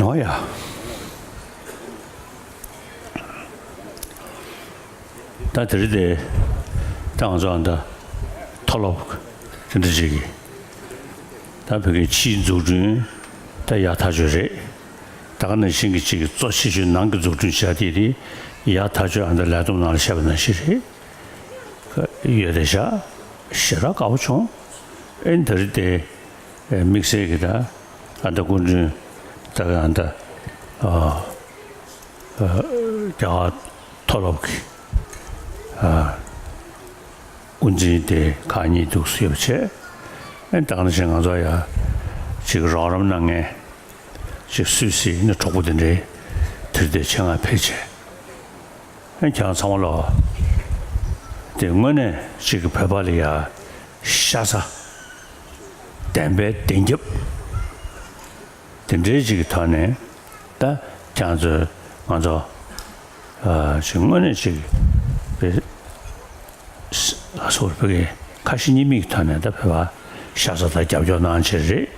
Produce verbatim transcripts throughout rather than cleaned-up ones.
ཨོ་ཡ། ད་དེ་རིང་དེ་ད་ང་ཚོ་ཨ་ད་མཐོ་སློབ་དེ་འདྲ་ཅིག་གི་ད་བོད་ཀྱི་ཕྱིའི་འཛུགས་སྐྲུན་ད་ཡག་ཐག་ཆོད་རེད། ད་ག་ནང་བཞིན་གྱི་ཅིག་གཙོ་ཆེ་ཤོས་ནང་གི་འཛུགས་སྐྲུན་བྱ་དེ་དེ་ཡག་ཐག་ཆོད་ཨ་ད་ལས་བསྡོམས་ནང་ལ་བཤད་པ་ནང་བཞིན་རེད། ཡོད་དེ་ཤག་ཞེ་དྲག་དགའ་པོ་བྱུང་། ཨེ་ནི་དེ་རིང་དེ་དམིགས་བསལ་གྱི་ད་ཨ་ད་སྐུ་མགྲོན་ད་ག་ཨ་ད་ཨ། རྒྱ་གར་མཐོ་སློབ་ཀྱི་དབུ་འཛིན་དེ་ཁག་གཉིས་འདུག་སེ་ཡོད་པ་བྱས། ཨེ་ད་ག་ནང་བཞིན་ང་ཚོ་ཡ་ཅིག་རོགས་རམ་གནང་མཁན་ཅིག་སུད་སི་ནས་གྲོགས་པོ་དེ་འདྲའི་དེར་དེ་ཆེད་མངགས་ཕེབས་བྱས། ཨེ་ཁྱེད་རང་ཚང་མ་ལོ་དེ་དངོས་གནས་ཅིག་བོད་པ་ལ་ཡ་ཤ་ཚ་བདེན་པའི་བདེན་རྒྱབ། དེ་འདྲའི་ཅིག་གི་ཐོག་ནས་ད་ཁྱེད་ཚོས་ང་ཚོ་ཨ་ཅིག་དངོས་གནས་ཅིག་བོད་སོག་བོད་ཀྱི་ཁ་ཞེ་གཉིས་མེད་ཀྱི་ཐོག་ནས་ད་བོད་པ་ཤ་ཚ་དང་རྒྱབ་སྐྱོར་གནང་བྱས་རེད།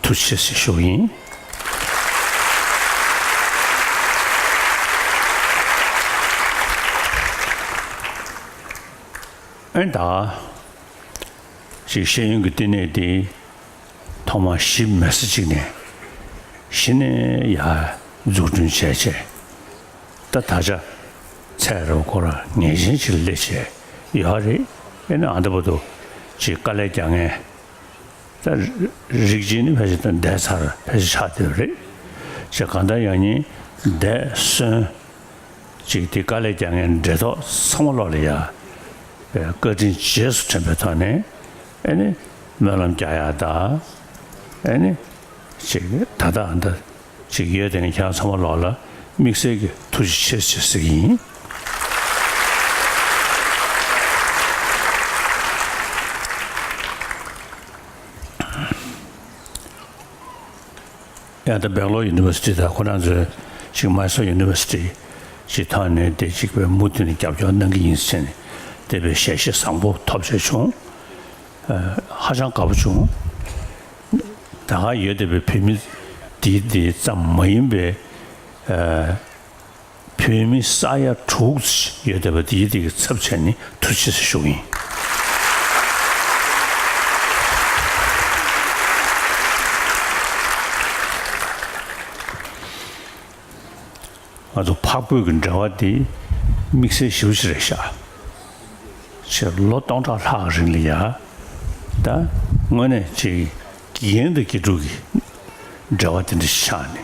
ཐུགས་རྗེ་ཆེ་ཞུ་གི་ཡིན། ཨེ་ད། ཅིག་ཤེས་ཡོན་གྱི་བསྟི་གནས་དེ་ཐོག་མར་གཞི་མེད་ས་ཅིག་ནས་གཞི་ནས་ཡར་འཛུགས་སྐྲུན་བྱས་བྱས། ད་ད་ཆ་ཚད་རབས་ཁོ་རང་ངེས་ཅན་ཅིག་སླེབས་བྱས་ཡོད་རེད། ཨེ་ནི་ཨ་འདི་བར་དུ་ཅིག་དཀའ་ལས་རྒྱག་མཁན་ད་རིགས་གཅིག་ནི་ཕལ་ཆེར་ད་འདས་ཚར་ཕལ་ཆེར་ཆགས་བསྡད་ཡོད་རེད། ཅིག་གང་ལྟར་ཡང་སྙིང་འདས་གསོན། ཅིག་དེ་དཀའ་ལས་རྒྱག་མཁན་འབྲེལ་ཐོགས་ཚང་མ་ལོག་ལ་ཡ། བཀའ་དྲིན་རྗེས་སུ་དྲན་པའི་ཐོག་ནས་ཨེ་ནི་སྨོན་ལམ་རྒྱག་ཡ་ད། ཨེ་ནི་ཅིག་ད་ལྟ་འདི་ཅིག་ཡོད་དེ་ནི་ཁྱེད་རང་ཚང་མ་ལོག་ལ་དམིགས་བསལ་གྱི་ཐུགས་རྗེ་ཆེ་ཞེས་ཟེར་གྱི་ཡིན། ཡང་ད་སྦེང་ལོར་ཡུ་ནི་ཝར་སི་ཊི་དང་ཁོ་རང་ཚོའི་ཅིག་མའི་སོར་ཡུ་ནི་ཝར་སི་ཊི་ཅིག་ཐོག་ནས་དེ་གཅིག་པའི་མུ་མཐུད་ནས་རྒྱབ་སྐྱོར་གནང་གི་ཡིན་ཟེར་ནས་དེ་བའི་ཞལ་བཞེས་བཟང་པོ་ཐོབ་བྱས་བྱུང་། ཨ་ཧ་ཅང་དགའ་པོ་བྱུང་། ད་ག་ཡོད་བསྡད་པའི་བོད་མི་འདི་འདི་ཙམ་མ་ཡིན་པའི་ཨ། བོད་མི་ས་ཡ་དྲུག་ཡོད་བསྡད་པ་དེའི་དེ་གི་ཚབ་བྱས་ནས་ཐུགས་རྗེ་ཆེ་ཞུ་གི་ཡིན། ང་ཚོ་འཕགས་བོད་ཀྱི་འབྲེལ་བ་དེ་དམིགས་བསལ་ཞེ་པོ་ཅིག་རེད་ཤག་ཅེས་ལོ་སྟོང་ཕྲག་ལྷག་རིང་ལ་ཡ། ད་དངོས་གནས་ཅིག་དགེ་རྒན་དང་དགེ་ཕྲུག་གི་འབྲེལ་བ་དེ་འདྲ་ཆགས་ནས།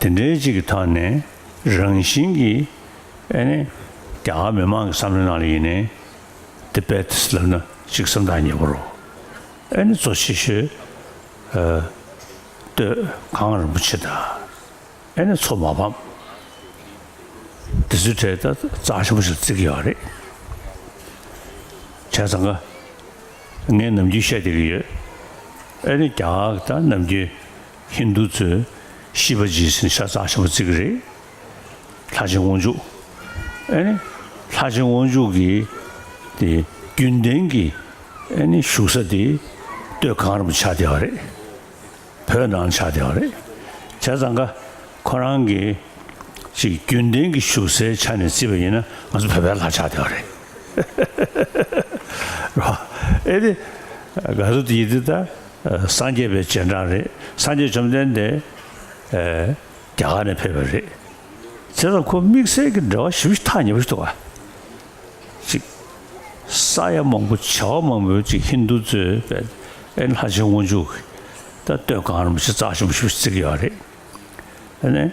དེ་འདྲའི་ཅིག་གི་ཐོག་ནས་རང་བཞིན་གྱིས་ཨེ་ནི་རྒྱ་གར་མི་མང་གི་བསམ་བློའི་ནང་ལ་ཡིན་ནའི་ཏི་བེད་ལབ་ན་ཅིག་སེམས་ཐག་ཉེ་པོ་རུ། ཨེ་ནི་གཙོ་ཆེ་ཤོས་ཨ་སྟོད་གངས་རིན་པོ་ཆེ་དང་ཨེ་ནི་མཚོ་མ་ཕམ། དེ་ཚོའི་གྲས་ད་རྩ་ཆེན་པོ་ཞིག་བརྩི་གི་ཡོད་རེད། བྱས་ཙང་ཀ་ངས་ནམ་རྒྱུན་བཤད་བསྡད་ཀྱི་ཡོད། ཨེ་ནི་རྒྱ་གར་ད་ནམ་རྒྱུན་ཧིན་དུ་ཚོས་ཤི་བ་ཇི་ཟེར་ནས་ཤ་ཚ་ཞིམ་པོ་བརྩི་གི་རེད། ལྷ་ཆེན་དབང་ཕྱུག་ཨེ་ནི་ལྷ་ཆེན་དབང་ཕྱུག་གི་དེ་རྒྱུན་ལྡན་གྱི་ཨེ་ནི་བཞུགས་ས་དེ་སྟོད་གངས་རིན་པོ་ཆེ་ཆགས་བསྡད་པ་རེད། བོད་ནང་ཆགས་བསྡད་པ་རེད། བྱས་ཙང་ཀ་ཁོ་རང་གི་ཅིག་རྒྱུན་ལྡན་གྱི་བཞུགས་སའི་ཆ་ནས་བརྩིས་པ་ཡིན་ན་ང་ཚོ་བོད་པའི་ལྷ་ཆགས་བསྡད་པ་རེད། རོ། ཨེ་དེ། ག་ཚོད་དེ་ཡིན་དུས་ད་སངས་རྒྱས་པའི་རྗེས་འབྲང་རེད། སངས་རྒྱས་བཅོམ་ལྡན་འདས་རྒྱ་གར་ནས་ཕེབས་པ་རེད། བྱས་ཙང་ཁོ་དམིགས་བསལ་གྱི་འབྲེལ་བ་ཞེ་པོ་ཅིག་ཐག་ཉེ་པོ་ཞིག་འདུག་ག་ཅིག་ས་ཡ་མང་པོ་བྱེ་བ་མང་པོའི་ཅིག་ཧིན་དུ་ཚོས་ཨེ་ལྷ་ཆེན་དབང་ཕྱུག་གི་ད་སྟོད་གངས་རིན་པོ་ཆེ་རྩ་ཆེན་པོ་ཞེ་པོ་ཅིག་བརྩི་གི་ཡོད་རེད། ཨ་ནི།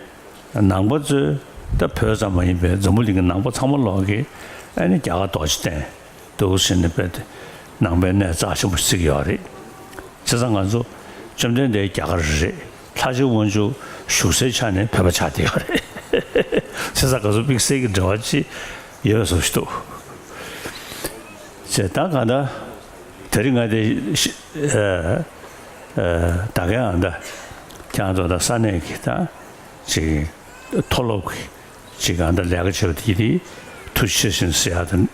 ནང་པ་ཚོས་ད་བོད་ཙམ་མ་ཡིན་པའི་འཛམ་བུ་གླིང་གི་ནང་པ་ཚང་མ་ལོག་གིས་ཨ་ནི་རྒྱ་གར་རྡོ་རྗེ་གདན་འདུག་ཟེར་ནས་དཔེ་དེ་ནང་པའི་གནས་རྩ་ཆེན་པོ་བརྩི་གི་ཡོད་རེད། བྱས་ཙང་ང་ཚོ་བཅོམ་ལྡན་འདས་རྒྱ་གར་རེད། ལྷ་ཆེན་དབང་ཕྱུག་བཞུགས་སའི་ཆ་ནས་བོད་པ་ཆགས་བསྡད་ཡོད་རེད། བྱས་ཙང་ང་ཚོ་དམིགས་བསལ་གྱི་འབྲེལ་བ་ཅིག་ཡོད་བཟོ་ཞིག་འདུག་བྱས་ད་གང་ལྟར་དེ་རིང་ང་དེ་ཤི་ཨ་ཨ་ད་གའི་ཨ་ད་ཁྱེད་ཚོ་ད་ས་གནས་ཀྱི་ད་ཅིག་མཐོ་སློབ་ཀྱི་ཅིག་ཨ་ད་ལས་ཀ་བྱེད་པ་དེ་དེ་ཐུགས་རྗེ་ཆེ་ཟེར་ཡ་དང་།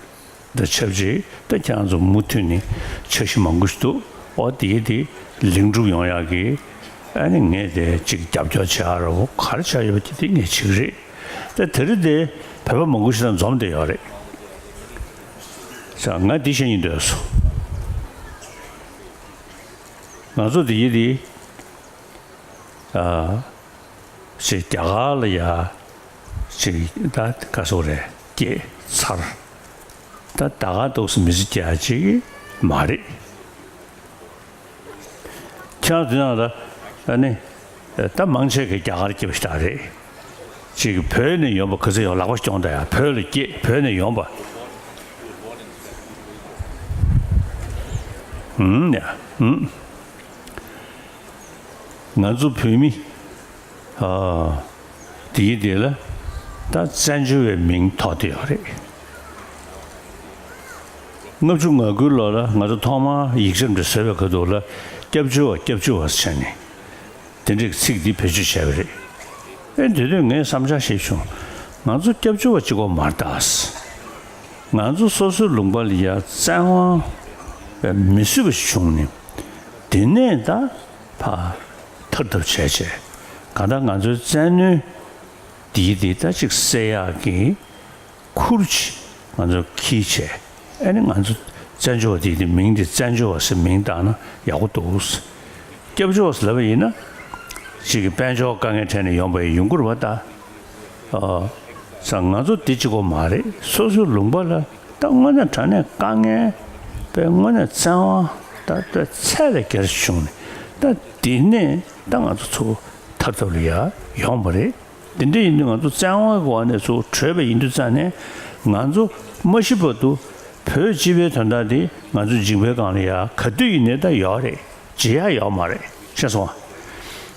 འདི་ཆབས་ཅིག་ད་ཁྱེད་རང་ཚོ་མུ་མཐུད་ནས་འཆར་གཞི་མང་པོ་ཞིག་འདུག་ཨོ་དེ་དེ་ལེགས་འགྲུབ་ཡོང་ཡག་གི་ ཨ་ནི་ངས་དེ་ཅིག་རྒྱབ་སྐྱོར་བྱེད་ཡ་རོ་ག་རེ་བྱ་ཡོད་པ་ཅིག་དེ་ངས་བྱེད་ཀྱི་རེད། ད་དེ་རིང་དེ་བོད་པ་མང་པོ་ཞིག་དང་འཛོམས་བསྡད་ཡོད་རེད། ས་ང་འདི་བཤད་སྙིང་འདོད་སོང་། ང་ཚོ་དེ་ཡི་དེ་ཨ་ཅིག་རྒྱ་གར་ལ་ཡ་ཅིག་ད་ག་སོག་རེད་སྐྱེས་ཚར། ད་ད་ག་འདུག་སེ་མི་ཚེ་སྐྱེལ་ཡ་ཅིག་མ་རེད། ཁྱེད་རང་དེ་ནང་ལ་ཨ་ནི་ད་མང་ཆེ་གི་རྒྱ་གར་སྐྱེས་པ་ཞིག་རེད། ཅིག་བོད་ནས་ཡོང་པ་ག་ཚོད་ཡོང་ལག་པ་སྐྱོང་ད་ཡ་བོད་ལ་སྐྱེས་བོད་ནས་ཡོང་པ། ཧུམ་ཡ་ཧུམ། ང་ཚོ་བོད་མི་ཨ་དེའི་དེ་ལ་ད་བཙན་བྱོལ་བའི་མིང་ཐོགས་བསྡད་ཡོད་རེད། ལྔ་བཅུ་ང་དགུའི་ལོ་ལ་ང་ཚོ་ཐོག་མར་ཡིག་ཆ་འདི་བཟོས་པའི་ཁ་ཐུག་ལ་སྐྱབས་བཅོལ་བ་སྐྱབས་བཅོལ་བ་ཟེར་ནས་དེ་འདྲའི་ཚིག་འདི་བེད་སྤྱོད་བྱས་པ་རེད། ཨེ་དེ་དུས་ངས་བསམ་འཆར་ཞིག་བྱུང་། ང་ཚོ་སྐྱབས་བཅོལ་བ་གཅིག་པོ་མ་རེད་ད། ང་ཚོ་སོ་སོའི་ལུང་པ་ལ་ཡ་བཙན་དབང་མི་བཟོད་པ་ཞིག་བྱུང་ནས་དེ་ནས་ད་ཕར་ཐར་ཐབས་བྱས་བྱས་གང་ལྟར་ང་ཚོའི་བཙན་གནོན་འདིའི་འདི་ད་ཅིག་སེལ་ཡག་གི་ཁུར་ཅིག་ང་ཚོ་འཁྱེར་བྱས་ཨ་ནི་ང་ཚོ་བཙན་བྱོལ་བ་འདིའི་འདི་མིང་འདི་བཙན་བྱོལ་བ་ཟེར་མིང་བཏགས་ན་ཡག་པོ་འདུག་སྐྱབས་བཅོལ་བ་ཟེར་ལབ་པ་ཡིན་ན་ཅིག་གི་དཔལ་འབྱོར་དཀའ་ངལ་འཕྲད་ནས་ཡོང་པ་ཡིན་ཡོང་གི་རེད་པ་ད། ཨ། ས་ང་ཚོ་འདི་གཅིག་པོ་མ་རེད། སོ་སོའི་ལུང་པ་ལ་ད་དངོས་གནས་དྲང་གནས་དཀའ་ངལ་པའི་དངོས་གནས་བཙན་དབང་ད་ད་ཚད་ལས་བརྒལ་བྱུང་ནས་ད་འདི་ནས་ད་ང་ཚོ་ཚུར་ཐར་ཐབས་ལ་ཡ་ཡོང་བ་རེད། འདི་འདྲ་ཡིན་དུས་ང་ཚོ་བཙན་དབང་གི་འོག་ནས་ཚུར་བྲོས་པ་ཡིན་དུས་ཙང་ནས་ང་ཚོ་མ་ཤི་བར་དུ་བོད་སྤྱི་པའི་དོན་དག་འདི་ང་ཚོ་འཇིགས་པའི་སྒང་ལ་ཡ་ག་དུས་ཡིན་ནའི་ད་ཡོད་རེད། བརྗེད་ཡ་ཡོད་མ་རེད། ཤེས་སོང་ཨ།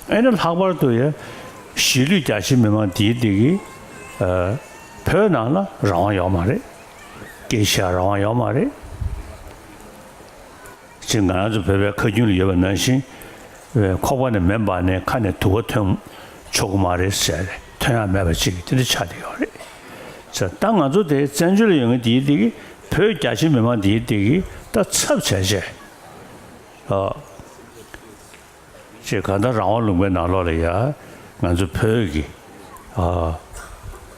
ཨེ་ནི་ལྷག་པར་དུ་ཡ་གཞིས་ལུས་རྒྱ་ཆེ་མི་མང་འདིའི་འདི་གི་ཨ་བོད་ནང་ལ་རང་དབང་ཡོད་མ་རེད། སྐད་ཆ་རང་དབང་ཡོད་མ་རེད། ཅིག་ང་རང་ཚོ་བོད་པའི་ཁ་རྒྱུན་ལ་ཡོད་པ་ནང་བཞིན་ཁོག་པ་ནས་མེ་འབར་ནས་ཁ་ནས་དུ་བ་ཐོན་ཆོག་གི་མ་རེད་ཟེར་ཐོན་ཡ་མེད་པ་ཅིག་དེ་འདྲ་ཆགས་བསྡད་ཡོད་རེད། ཟེར་ད་ང་ཚོ་དེ་བཙན་བྱོལ་ལ་ཡོད་མཁན་དེའི་དེ་གི་བོད་རྒྱ་ཆེ་མི་མང་དེའི་དེ་གི་ད་ཚབ་བྱས་བྱས། ཨ། ཅེས་གང་ལྟར་རང་དབང་ལུང་པའི་ནང་ལོགས་ལ་ཡ་ང་ཚོ་བོད་ཀྱི་ཨ་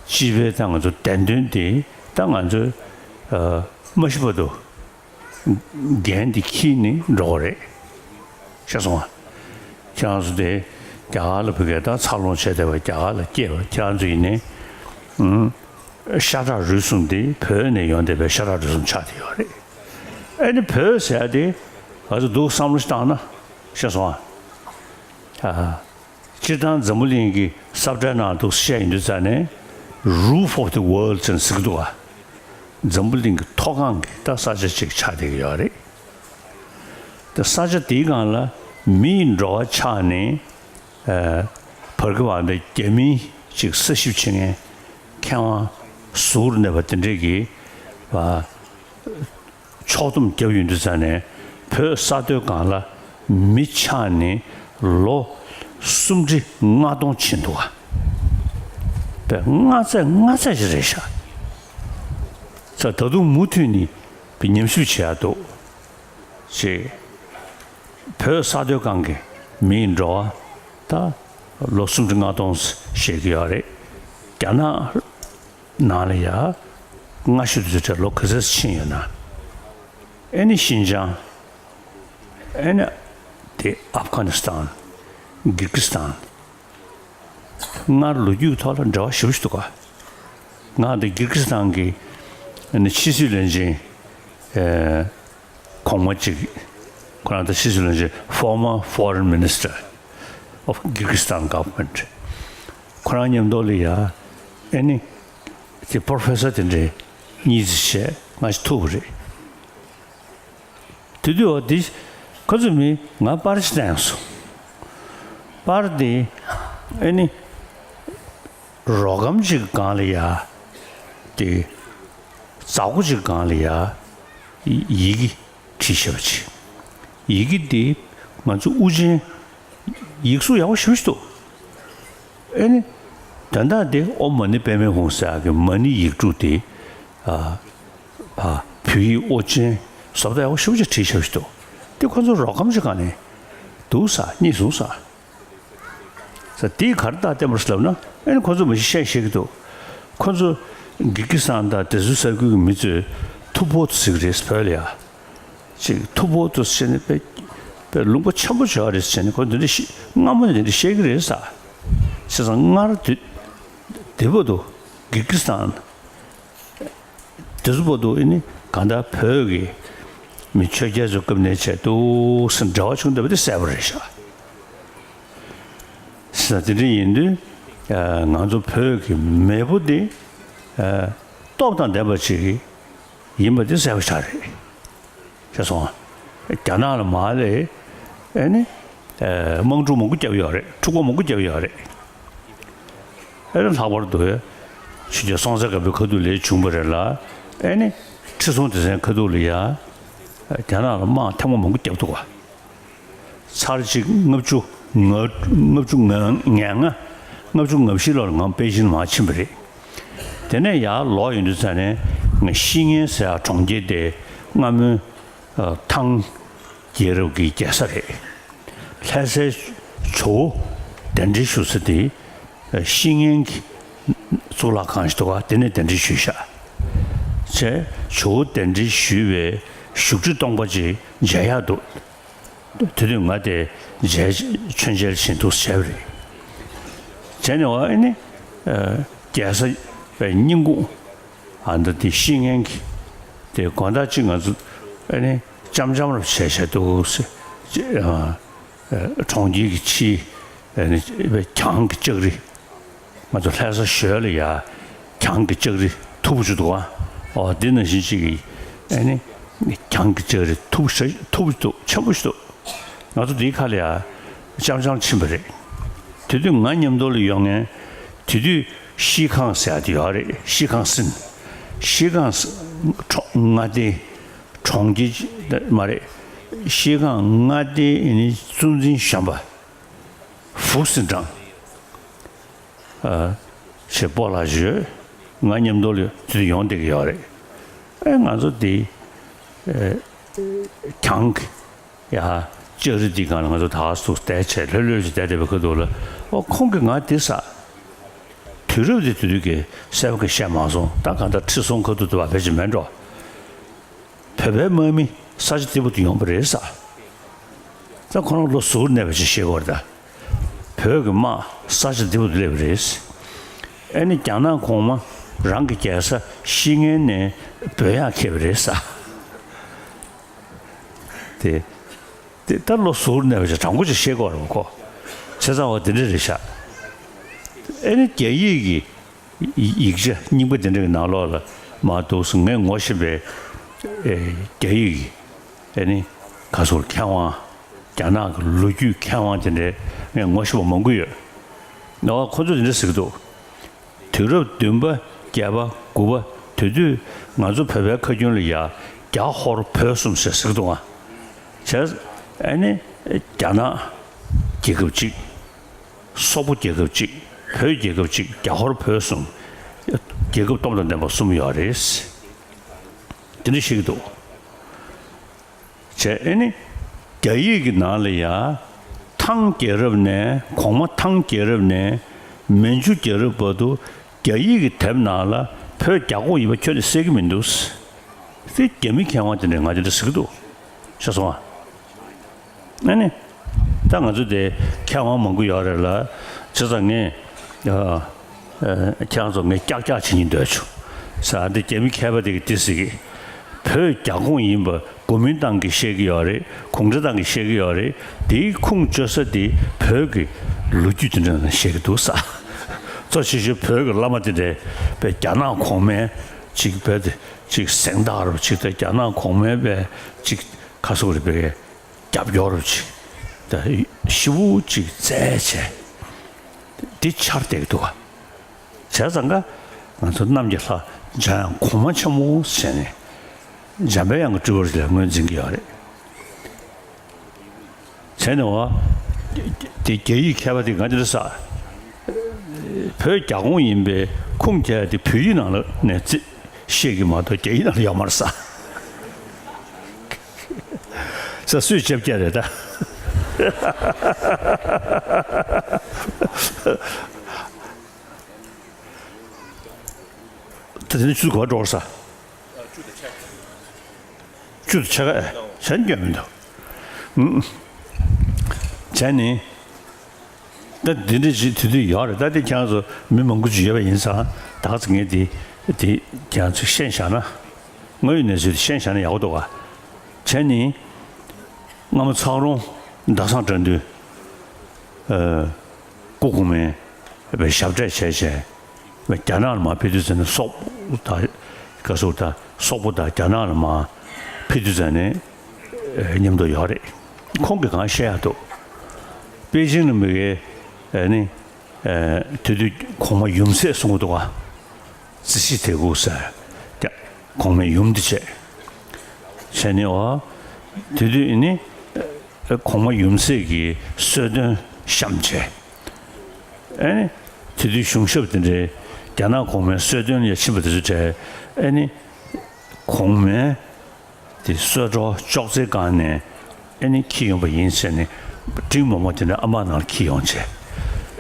སྤྱི་པའི་ད་ང་ཚོ་བདེན་དོན་དེ་ད་ང་ཚོ་ཨ་མ་ཤི་བར་དུ་འགན་དེ་འཁྱེར་ནས་འགྲོ་བ་རེད། ཤེས་སོང་ང་། ཁྱེད་རང་ཚོ་དེ་རྒྱ་གར་ལ་བུ་གས་ད་འཚར་ལོངས་བྱས་བསྡད་པ་རྒྱ་གར་ལ་སྐྱེས་པ་ཁྱེད་རང་ཚོ་ཡིན་ནའི་ཨུམ། ཤ་ཁྲག་རུས་གསུམ་དེ་བོད་ནས་ཡོང་བསྡད་པའི་ཤ་ཁྲག་རུས་གསུམ་ཆགས་བསྡད་ཡོད་རེད། ཨ་ནི་བོད་ཟེར་ཡ་དེ་ང་ཚོ་འདུག་བསམ་བློ་ཞིག་བཏང་ན་ཤེས་སོང་ཨ། ཨ། སྤྱིར་བཏང་འཛམ་བུ་གླིང་གི་ས་བཀྲའི་ནང་འདུག་བཤད་ཡིན་དུས་ཙང་ནས་Roof of the World་ཅེས་ཟེར་གྱི་འདུག་ག་འཛམ་བུ་གླིང་གི་མཐོ་སྒང་གི་ད་ས་ཆ་ཅིག་ཆགས་བསྡད་ཀྱི་ཡོད་རེད། ད་ས་ཆ་དེའི་སྒང་ལ་མི་ཡི་འགྲོ་བ་ཆགས་ནས་ཨ་བར་སྐབས་ཨ་འདི་རྒྱ་མིའི་ཅིག་ས་ཞིབ་བྱེད་མཁན་མཁས་དབང་ཟུར་གནས་པ་དེ་འདྲས་ཀྱིས་ཨ། ཕྱོགས་བསྡོམས་བརྒྱབ་ཡོང་དུས་ཙང་ནས་བོད་ས་མཐོའི་སྒང་ལ་མི་ཆགས་ནས་ལོ་སུམ་ཁྲི་ལྔ་སྟོང་ཕྱིན་འདུག་ག་དཔེ་ལྔ་ཚད་ལྔ་ཚད་ཅིག་རེད་ཤག་ས་ད་དུང་མུ་མཐུད་ནས་དཔེ་ཉམས་ཞིབ་བྱེད་ཡག་འདུག་ཅེས། བོད་ས་མཐོའི་སྒང་གི་མིའི་འགྲོ་བ་ད་ལོ་སུམ་ཁྲི་ལྔ་སྟོང་བཤད་ཀྱི་ཡོད་རེད། རྒྱ་ནག་ནང་ལ་ཡ་སྔ་ཤོས་དུས་ཚོད་ལོ་ག་ཚོད་ཕྱིན་ཡོད་ན། ཨེ་ནི་ཤིན་ཅང་། ཨེ་ནི་དེ་ཨབ་གྷ་ནི་སི་ཐན། གིར་གི་སི་ཐན། སྔར་ལོ་རྒྱུས་ཐོག་ལ་འབྲེལ་བ་ཞེ་པོ་ཞིག་འདུག་ག་ང་དེ་གིར་གི་སི་ཐན་གི་ཨེ་ནི་ཕྱི་སྲིད་བློན་ཆེན་ཨེ། གོང་མ་གཅིག་ཁོ་རང་ད་ཕྱི་སྲིད་བློན་ཆེན་former foreign minister of Kyrgyzstan government ཁོ་རང་མཉམ་དུ་ལ་ཡ་ཨེ་ནི་དེ་professor་དེ་འདྲའི་གཉིས་ཙམ་བྱས་ང་ཞིག་ཐུག་པ་རེད། དེ་དུས་འོ་དེ་ཁོ་ཚོ་མི་ང་པར་ཅིག་བསྟན་སོང་། པར་དེ་ཨེ་ནི། རོ་སྒམ་ཅིག་སྒང་ལ་ཡ། དེ། ཛ་གོ་ཅིག་སྒང་ལ་ཡ། ཡི་གེ་བྲིས་བཞག་པ་ཅིག་ཡི་གེ་དེ་ང་ཚོ་དབུ་ཅན། ཡིག་གཟུགས་ཡག་པོ་ཞེ་པོ་ཞིག་འདུག་ཨེ་ནི། དོན་དག་དེ་ཨོཾ་མ་ཎི་པདྨེ་ཧཱུྃ་ཟེར་གི་མ་ཎི་ཡིག་འབྲུ་དེ། ཨ། བ། བོད་ཡིག་དབུ་ཅན། བཟོ་ལྟ་ཡག་པོ་ཞེ་པོ་ཅིག་བྲིས་བཞག་པ་ཞིག་འདུག་དེ་ཁོ་ཚོ་རོ་སྒམ་ཅིག་སྒང་ནས། འདུག་ས་གཉིད་སོང་ས། ད་དེའི་ག་རེ་རྟགས་བསྟན་པ་རེད་ལབ་ན། ཨེ་ནི་ཁོ་ཚོ་མི་ཤེས་ཤེས་ཀྱི་འདུག་ཁོ་ཚོ་གིར་གི་སི་ཐན་དང་དེ་ཚོའི་ས་ཁུལ་གྱི་མི་ཚོས་ཐུ་བྷོ་ཐུ་ཟེར་གྱི་རེད། བོད་ལ་ཡ་ཅིག་ཐུ་བྷོ་ཐུ་ཟེར་ནས་དཔེ་དཔེ་ལུང་པ་ཆེན་པོ་བྱས་རེད་ཟེར་ནས། ཁོ་འདི་འདྲ་ཤི་སྔ་མོ་ནས་འདི་འདྲ་བཤད་ཀྱི་རེད་ཟེར། བྱས་ཙང་སྔར་དུས་དེ་བར་དུ་གིར་གི་སི་ཐན། དེ་ཚོ་བར་དུ་ཨེ་ནི་གང་ལྟར་བོད་ཀྱི་མི་ཆོས་རྒྱལ་ཚོའི་སྐབས་ནས་བྱས་འདུག་ཟེར་འབྲེལ་བ་བྱུང་བསྡད་པ་དེ་གསལ་པོ་རེད་ཤག་ཟེར་ན། དེ་འདྲ་ཡིན་དུས་ང་ཚོ་བོད་ཀྱི་མེས་པོ་འདི་སྟོབས་དང་ལྡན་པ་ཅིག་ཡིན་པ་དེ་གསལ་པོ་ཆགས་རེད། ཤེས་སོང་ཨ། རྒྱ་ནག་ལ་མར་ལས་ཨེ་ནི་དམག་འཁྲུག་མང་པོ་བརྒྱབ་ཡོད་རེད། འཁྲུག་པ་མང་པོ་བརྒྱབ་ཡོད་རེད། ཨེ་ནི་ལྷག་པར་དུ་ཆོས་རྒྱལ་སྲོང་བཙན་སྒམ་པོའི་ཁ་ཐུག་ལ་བྱུང་བ་རེད་ལ། ཨེ་ནི་ཁྲི་སྲོང་ལྡེ་བཙན་ཁ་ཐུག་ལ་ཡ་རྒྱ་ནག་ལ་དམག་ཐེངས་མ་མང་པོ་བརྒྱབ་འདུག་ག་ཚར་གཅིག་ལྔ་བཅུ་ང་ལྔ་བཅུ་ང་ལྔ་ལྔ་བཅུ་ང་བཞི་ལོར་ང་པེ་ཅིན་མར་ཕྱིན་པ་རེད། དེ་ནས་ཡར་ལོག་ཡོང་དུས་ཙ་ནས་ང་ཤི་ངན་ཟེར་ཡ་གྲོང་ཁྱེར་དེ་སྔ་མོའི་ཐང་རྒྱལ་རབས་ཀྱི་རྒྱལ་ས་རེད། ལྷ་སའི་ཇོ་བོ་གདན་འདྲེན་ཞུ་ས་དེ་ཤི་ངན་གྱི་གཙུག་ལག་ཁང་ཞིག་འདུག་ག་དེ་ནས་གདན་འདྲེན་ཞུས་ཤག་བྱས་ཇོ་བོ་གདན་འདྲེན་ཞུས་པའི་བཞུགས་ཁྲི་སྟོང་པ་ཅིག་མཇལ་ཡག་འདུག་དེ་དུས་ང་དེ་མཇལ་མཆོད་མཇལ་ཕྱིན་འདུག་བྱས་པ་རེད། བྱས་ནས་བ་ཨེ་ནི་རྒྱལ་ས་པའི་སྙིང་ཁུང་ཨ་འདི་དེ་ཤི་ངན་གྱི་དེ་དགོང་དག་ཅིག་ང་ཚོ་ཨེ་ནི་འཆམ་འཆམ་རབ་བྱས་བྱས་འདུག་ཟེར། གྲོང་ཁྱེར་གྱི་ཕྱིའི་ཨེ་ནི་གྱང་གི་ལྕགས་རི། ང་ཚོ་ལྷ་ས་ཞོལ་ལ་ཡ་གྱང་གི་ལྕགས་རི་མཐུག་པོ་ཅིག་འདུག་ཨ། ཨོ་འདི་ནང་བཞིན་ཅིག་གི་ཨེ་ནི་གྱང་གི་ལྕགས་རི་མཐུག་པོ་ཞེ་མཐུག་པོ་ཅིག་འདུག་ཆེན་པོ་ཞིག་འདུག་ང་ཚོ་འདིའི་ཁ་ལ་ཡ་འཆམ་འཆམ་ཕྱིན་པ་རེད། དེ་དུས་ང་མཉམ་དུ་ལ་ཡོང་མཁན་དེ་དུས་ཤིས་ཁང་ཟེར་ཡ་དེ་ཡོད་རེད། ཤིས་ཁང་ཟེར། ཤིས་ཁང་ཟེར་ཁྲོ་མངའ་སྡེ་གྲོང་ཁྱེར་མ་རེད། ཤིས་ཁང་མངའ་སྡེ་ཨེ་ནི་གཙོ་འཛིན་གཞོན་པ་ཧྥུ་སིན་ཀྲང་ཞེས་སྤོ་ལགས་ཡོད། ང་མཉམ་དུ་ལ་དེ་ཡོང་བསྡད་ཀྱི་ཡོད་རེད། ཨེ་ང་ཚོ་དེ་ཨེ་གྱང་གི་ཡ་ལྕགས་རི་འདི་སྒང་ལ་ང་ཚོ་ད་སུ་བསྡད་བྱས་ལྷོད་ལྷོད་ཅིག་བསྡད་བསྡད་པའི་ཁ་ཐུག་ལ། ཨོ་ཁོང་གིས་ང་དེ་ཟ། དུས་རབས་དེ་དུས་དུས་ཀྱི་གསལ་པོ་གི་བཤད་མ་སོང་། ད་གང་ལྟར་ཁྲི་སྲོང་ཁ་ཐུག་དུ་བ་ཕལ་ཆེར་མེད་འགྲོ། བོད་པའི་དམག་མི་ས་ཆ་འདི་བར་དུ་ཡོང་བ་རེད་ཟ། ད་ཁོ་རང་ལོ་ཟུར་གནས་པ་ཅིག་ཤེས་དགོས་རེད་ད། བོད་ཀྱི་དམག་ས་ཆ་འདི་བར་དུ་སླེབས་པ་རེད། ཨེ་ནི་རྒྱ་ནག་གོང་མ་རང་གི་རྒྱལ་ས་ཤི་ངན་ནས་འབོད་ཡག་ཁེལ་བ་རེད་ཟ། དེ་དེ་ད་ལོ་ཟུར་གནས་པ་ཅིག་དྲང་པོ་ཅིག་ཤེས་དགོས་རེད་ཁོ། བྱས་ཙང་བ་དེ་འདྲ་རེད་ཤག་ཨེ་ནི་རྒྱ་ཡིག་གི་ཡིག་ཆ་རྙིང་པ་དེ་འདྲ་གི་ནང་ལོགས་ལ་མར་འདུག་སེ་ངས་ངོ་ཤེས་པའི་ཨེ་རྒྱ་ཡིག་གི་ཨེ་ནི་ག་ཟེར་མཁས་དབང་རྒྱ་ནག་གི་ལོ་རྒྱུས་མཁས་དབང་དེ་འདྲའི་ངས་ངོ་ཤེས་པ་མང་པོ་ཡོད། ཨོ་ཁོ་ཚོས་དེ་འདྲ་ཟེར་གྱི་འདུག་དུས་རབས་བདུན་པ་བརྒྱད་པ་དགུ་པ་དེ་དུས་ང་ཚོ་བོད་པའི་ཁ་རྒྱུན་ལ་ཡ་རྒྱ་ཧོར་བོད་གསུམ་ཟེར་ཟེར་གྱི་འདུག་ཨ། བྱས་ཨེ་ནི་རྒྱ་ནག་རྒྱལ་ཁབ་གཅིག་སོག་པོ་རྒྱལ་ཁབ་གཅིག་བོད་རྒྱལ་ཁབ་གཅིག་རྒྱ་ཧོར་བོད་གསུམ། རྒྱལ་ཁབ་སྟོབས་དང་ལྡན་པ་གསུམ་ཡོད་རེད། དེ་འདྲ་བཤད་ཀྱི་འདུག་བྱས་ཨེ་ནི་རྒྱ་ཡིག་གི་ནང་ལ་ཡ་ཐང་རྒྱལ་རབས་ནས་གོང་མ་ཐང་རྒྱལ་རབས་ནས་མན་ཇུ་རྒྱལ་རབས་བར་དུ་རྒྱ་ཡིག་གི་དེབ་ནང་ལ་བོད་རྒྱ་ཁོངས་ཡིན་པ་ཁྱོན་ནས་གསལ་གྱི་མི་འདུག་དེ་རྒྱ་མི་མཁས་དབང་དེ་འདྲས་ང་དེ་འདྲ་ཟེར་གྱི་འདུག་ཤེས་སོང་ཨ། ཨ་ནི། ད་ང་ཚོ་དེ་མཁས་དབང་མང་པོ་ཡོད་རེད་ལ། བྱས་ཙང་ངས་ཨ་ཨ་ཁྱེད་རང་ཚོ་ངས་ཀྱག་ཀྱག་བྱེད་སྙིང་འདོད་བྱུང་། ས་འདི་རྒྱ་མི་མཁས་པ་དེ་གིས་དེ་ཟེར་གི། བོད་རྒྱ་ཁོངས་ཡིན་པ་གོ་མིན་ཏང་གིས་བཤད་ཀྱི་ཡོད་རེད། གུང་ཁྲན་ཏང་གིས་བཤད་ཀྱི་ཡོད་རེད། དེའི་ཁུངས་བཅོལ་ས་དེ་བོད་ཀྱི་ལོ་རྒྱུས་དེ་འདྲ་ནང་བཤད་ཀྱི་འདུག་ས། གཙོ་ཆེ་ཤོས་བོད་ཀྱི་བླ་མ་དེ་འདྲས་པའི་རྒྱ་ནག་གོང་མའི་ཅིག་བོད་དེ་ཅིག་གཟེངས་རྟགས་རུ་ཅིག་དང་རྒྱ་ནག་གོང་མའི་པའི་ཅིག་ཁ་སོག་རེད་པའི། རྒྱབ་སྐྱོར་ཅིག་ད་ཞེ་པོ་ཅིག་བཙལ་བྱས་འདི་འཆར་བསྡད་ཀྱི་འདུག་བ། བྱས་ཙང་ཀ་ང་ཚོ་གནམ་གྱི་ལྷ་འཇམ་དབྱངས་གོང་མ་ཆེན་མོ་ཟེར་ནས་འཇམ་པའི་དབྱངས་ཀྱི་སྤྲུལ་པ་ཞིག་ལ་ངོས་འཛིན་གྱི་ཡོད་རེད། བྱས་ནས་བ་དེ་རྒྱ་ཡིག་མཁས་པ་དེ་ང་འདི་འདྲ་ས་བོད་རྒྱ་ཁོངས་ཡིན་པའི་ཁུངས་བཅད་དེ་བོད་ཡིག་ནང་ལ་ནས་རྩིས། ཤེས་ཀྱི་མ་གཏོགས་རྒྱ་ཡིག་ནང་ལ་ཡོད་མ་རེད་ས། ས་སུས་ཆབ་རྒྱ་རེད་ད། ད་དེ་ནི་ཆུ་ག་པར་འགྲོ་ས། བཅུ་དང་ཕྱེད་ཀ་ཨེ་བྱས་ན་སྐྱོན་མི་འདུག་ཨུམ། བྱས་ནི། ད་འདི་འདྲ་ཞིག་དུས་དུས་ཡོད་རེད། ད་དེ་ཁྱེད་རང་ཚོ་མི་མང་པོ་ཅིག་ཡོད་པ་ཡིན་ཙང་ད་ག་ཚོད་ངས་དེ་དེ་ཁྱེད་རང་ཚོས་ཤེས་བཞག་ན། དངོས་ཡོད་གནས་ཚུལ་དེ་ཤེས་བཞག་ན་ཡག་པོ་འདུག་ག་བྱས་ནི། སྔ་མོ་ཚག་རོང་ཟླ་བཟང་དགྲ་འདུལ། ཨ། སྐུ་གོང་མའི་ཞབས་གྲས་བྱས་བྱས། རྒྱ་ནག་ལ་མར་ཕེབས་དུས་ཙམ་ནས་སོག་པོ་དང་། ག་ཟེར་ད། སོག་པོ་དང་རྒྱ་ནག་ལ་མར་ཕེབས་དུས་ཙམ་ནས། ཨེ། མཉམ་དུ་ཡོད་རེད། ཁོང་གིས་གང་བཤད་ཡག་འདུག་པེ་ཅིང་ལ་མི་དགེ། ཨེ་ནི། ཨེ། དེ་དུས་གོང་མ་ཡུམ་སྲས་གསུང་གི་འདུག་ག་རྩིས་གཞི་དེ་གུག་ཟེར། རྒྱ། གོང་མའི་ཡུམ་དེ་བྱས། བྱས་ནས་འོ། དེ་དུས་ནི། ཨེ། གོང་མ་ཡུམ་སྲས་ཀྱི་གསོལ་སྟོན་བཤམས་བྱས། ཨེ་ནི། དེ་དུས་གཞུང་ཞབས་དེ་འདྲའི་རྒྱ་ནག་གོང་མའི་གསོལ་སྟོན་ལ་ཕྱིན་པ་དེ་ཚོ་གྲས། ཨེ་ནི། གོང་མའི་དེ་གསོལ་ཇ་ཅོག་ཙེའི་སྒང་ནས་ཨེ་ནི་འཁྱེར་ཡོང་པ་ཡིན་ཟེར་ནས། འབྲིང་མོག་མོག་དེ་འདྲ་ཨ་མ་ནང་ལ་འཁྱེར་ཡོང་བྱས།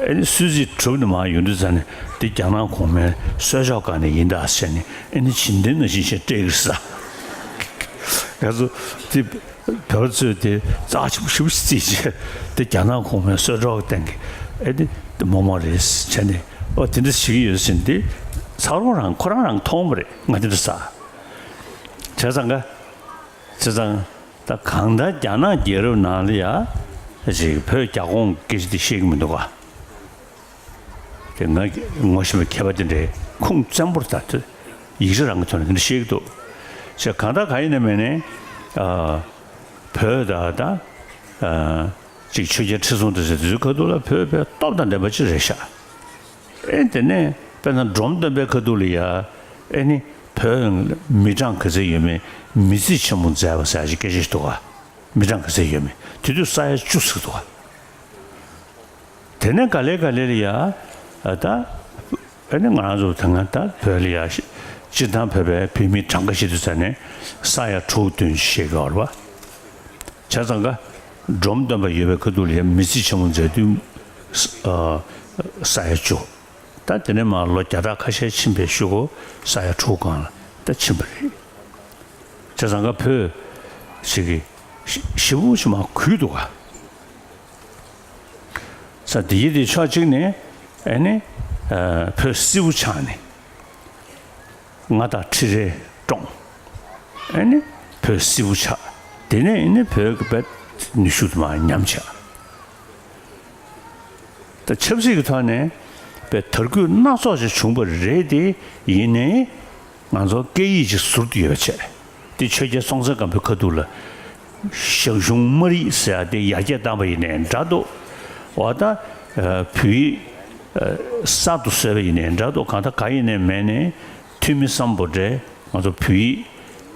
ཨེ་ནི་གསོལ་ཚིགས་གྲུབ་ནས་མར་ཡོང་དུས་ཙམ་ནས་དེ་རྒྱ་ནག་གོང་མའི་གསོལ་ཇ་སྒང་ནས་ཡིན་ད་ཟེར་ནས། ཨེ་ནི་བྱིན་ལྡན་ནང་བཞིན་བྱས་སྤྲད་ཀྱི་རེད་ཟེར། ང་ཚོ་དེ། བོད་པ་ཚོས་དེ་རྩ་ཆེན་པོ་ཞེ་པོ་ཅིག་བརྩིས་བྱས། དེ་རྒྱ་ནག་གོང་མའི་གསོལ་ཇ་གི་སྟེང་གི། ཨེ་ནི་དེ་མོག་མོག་རེད་བྱས་ནས། ཨོ། དེ་འདྲ་བྱེད་ཀྱི་ཡོད་ཟེར་ནས། དེ་ཚག་རོང་རང་ཁོ་རང་རང་མཐོང་བ་རེད། ང་དེ་འདྲ་ཟེར། བྱས་ཙང་ག་བྱས་ཙང་། ད་གང་ལྟར་རྒྱ་ནག་རྒྱལ་རབས་ནང་ལ་ཡ་ཅིག་བོད་རྒྱ་ཁོངས་སྐད་ཆ་དེ་བཤད་ཀྱི་མི་འདུག་ག་དེ་ང་ངོ་ཤེས་པའི་མཁས་པ་དེ་འདྲས་ཁུངས་བཙན་པོར་ད་དེ་ཡིག་ཆ་རང་གི་ཐོག་ནས་དེ་འདྲ་བཤད་ཀྱི་འདུག་བྱས་གང་ལྟར་གང་ཡིན་ནའི་མིན་ནའི། ཨ། བོད་ད་ད། ཨ། ཅིག་ཆོས་རྒྱལ་ཁྲི་སྲོང་ལྡེ་བཙན་དེ་ཚོའི་ཁ་ཐུག་ལ་བོད་དཔེ་སྟོབས་དང་ལྡན་པ་ཅིག་རེད་ཤག་ཨེ། དེ་ནས་དཔེར་ན་འབྲོམ་སྟོན་པའི་ཁ་ཐུག་ལ་ཡ། ཨེ་ནི། བོད་མི་གྲངས་ག་ཚད་ཡོད་མེད་མི་རྩིས་ཆེན་མོ་མཛད་པ་ཟེར་ཡ་ཞིག་སྐད་ཆ་ཞིག་འདུག་ག་མི་གྲངས་ག་ཚད་ཡོད་མེད་དེ་དུས་ས་ཡ་བཅུ་ཟེར་འདུག་ག་དེ་ནས་ག་ལེ་ག་ལེ་ལ་ཡ། ཨ། ད། ཨེ་ནི་ང་རང་ཚོ་ད་སྔ་ད་བོད་ལ་ཡ། སྤྱིར་བཏང་བོད་པའི་བུད་མེད་གྲངས་ཀ་བཤད་དུས་ཙམ་ནས་ས་ཡ་དྲུག་བདུན་ཞིག་བཤད་ཀྱི་ཡོད་རེད་པ། བྱས་ཙང་ག་འབྲོམ་སྟོན་པ་ཡོད་པའི་ཁ་ཐུག་ལ་ཡ་མི་རྩིས་ཆེན་མོ་མཛད་དུས། ཨ། ས་ཡ་བཅུ། ད་དེ་ནས་མར་ལོ་བརྒྱ་ཕྲག་ཁ་ཤས་ཕྱིན་པའི་གཞུག་གུ་ས་ཡ་དྲུག་སྒང་ལ་ད་ཕྱིན་པ་རེད། བྱས་ཙང་ག་བོད་ཞིག་གི་ཞི་བོ་ཞིག་མར་གུད་འདུག་ག་ས་དེ་ཡི་དེ་ཕྱོགས་གཅིག་ནས། ཨེ་ནི། ཨ། བོད་སིལ་བུ་ཆགས་ནས། མངའ་བདག་ཁྲི་རལ་བཀྲོངས། ཨེ་ནི། བོད་སིལ་བུ་ཆགས། དེ་ནས་ཨེ་ནི་བོད་ཀྱི་བོད་ནུས་ཤུགས་དུ་མ་ཉམས་ཆག་ད་ཆབ་སྲིད་ཀྱི་ཐོག་ནས་བོད་དར་རྒུད་སྣ་ཚོགས་ཤིག་བྱུང་བ་རེད་དེ། ཡིན་ནའི་ང་ཚོ་སྐད་ཡིག་ཅིག་ཟུར་དུ་ཡོད་པ་བྱས། དེ་ཆོས་རྒྱལ་སྲོང་བཙན་སྒམ་པོའི་ཁ་ཐུག་ལ་ཞང་ཞུང་སྨར་ཡིག་ཟེར་ཡ་དེ་ཡར་རྒྱས་བཏང་བ་ཡིན་ནའི་འདྲ་འདུག་འོ་ད། ཨ། བོད་ཡིག་ཨ། གསར་དུ་བཟོས་པ་ཡིན་ནའི་འདྲ་འདུག་གང་ལྟར་ག་ཡིན་ནའི་མིན་ནའི་ཐོན་མི་སམ་བྷོ་ཊས་ང་ཚོ་བོད་ཡིག་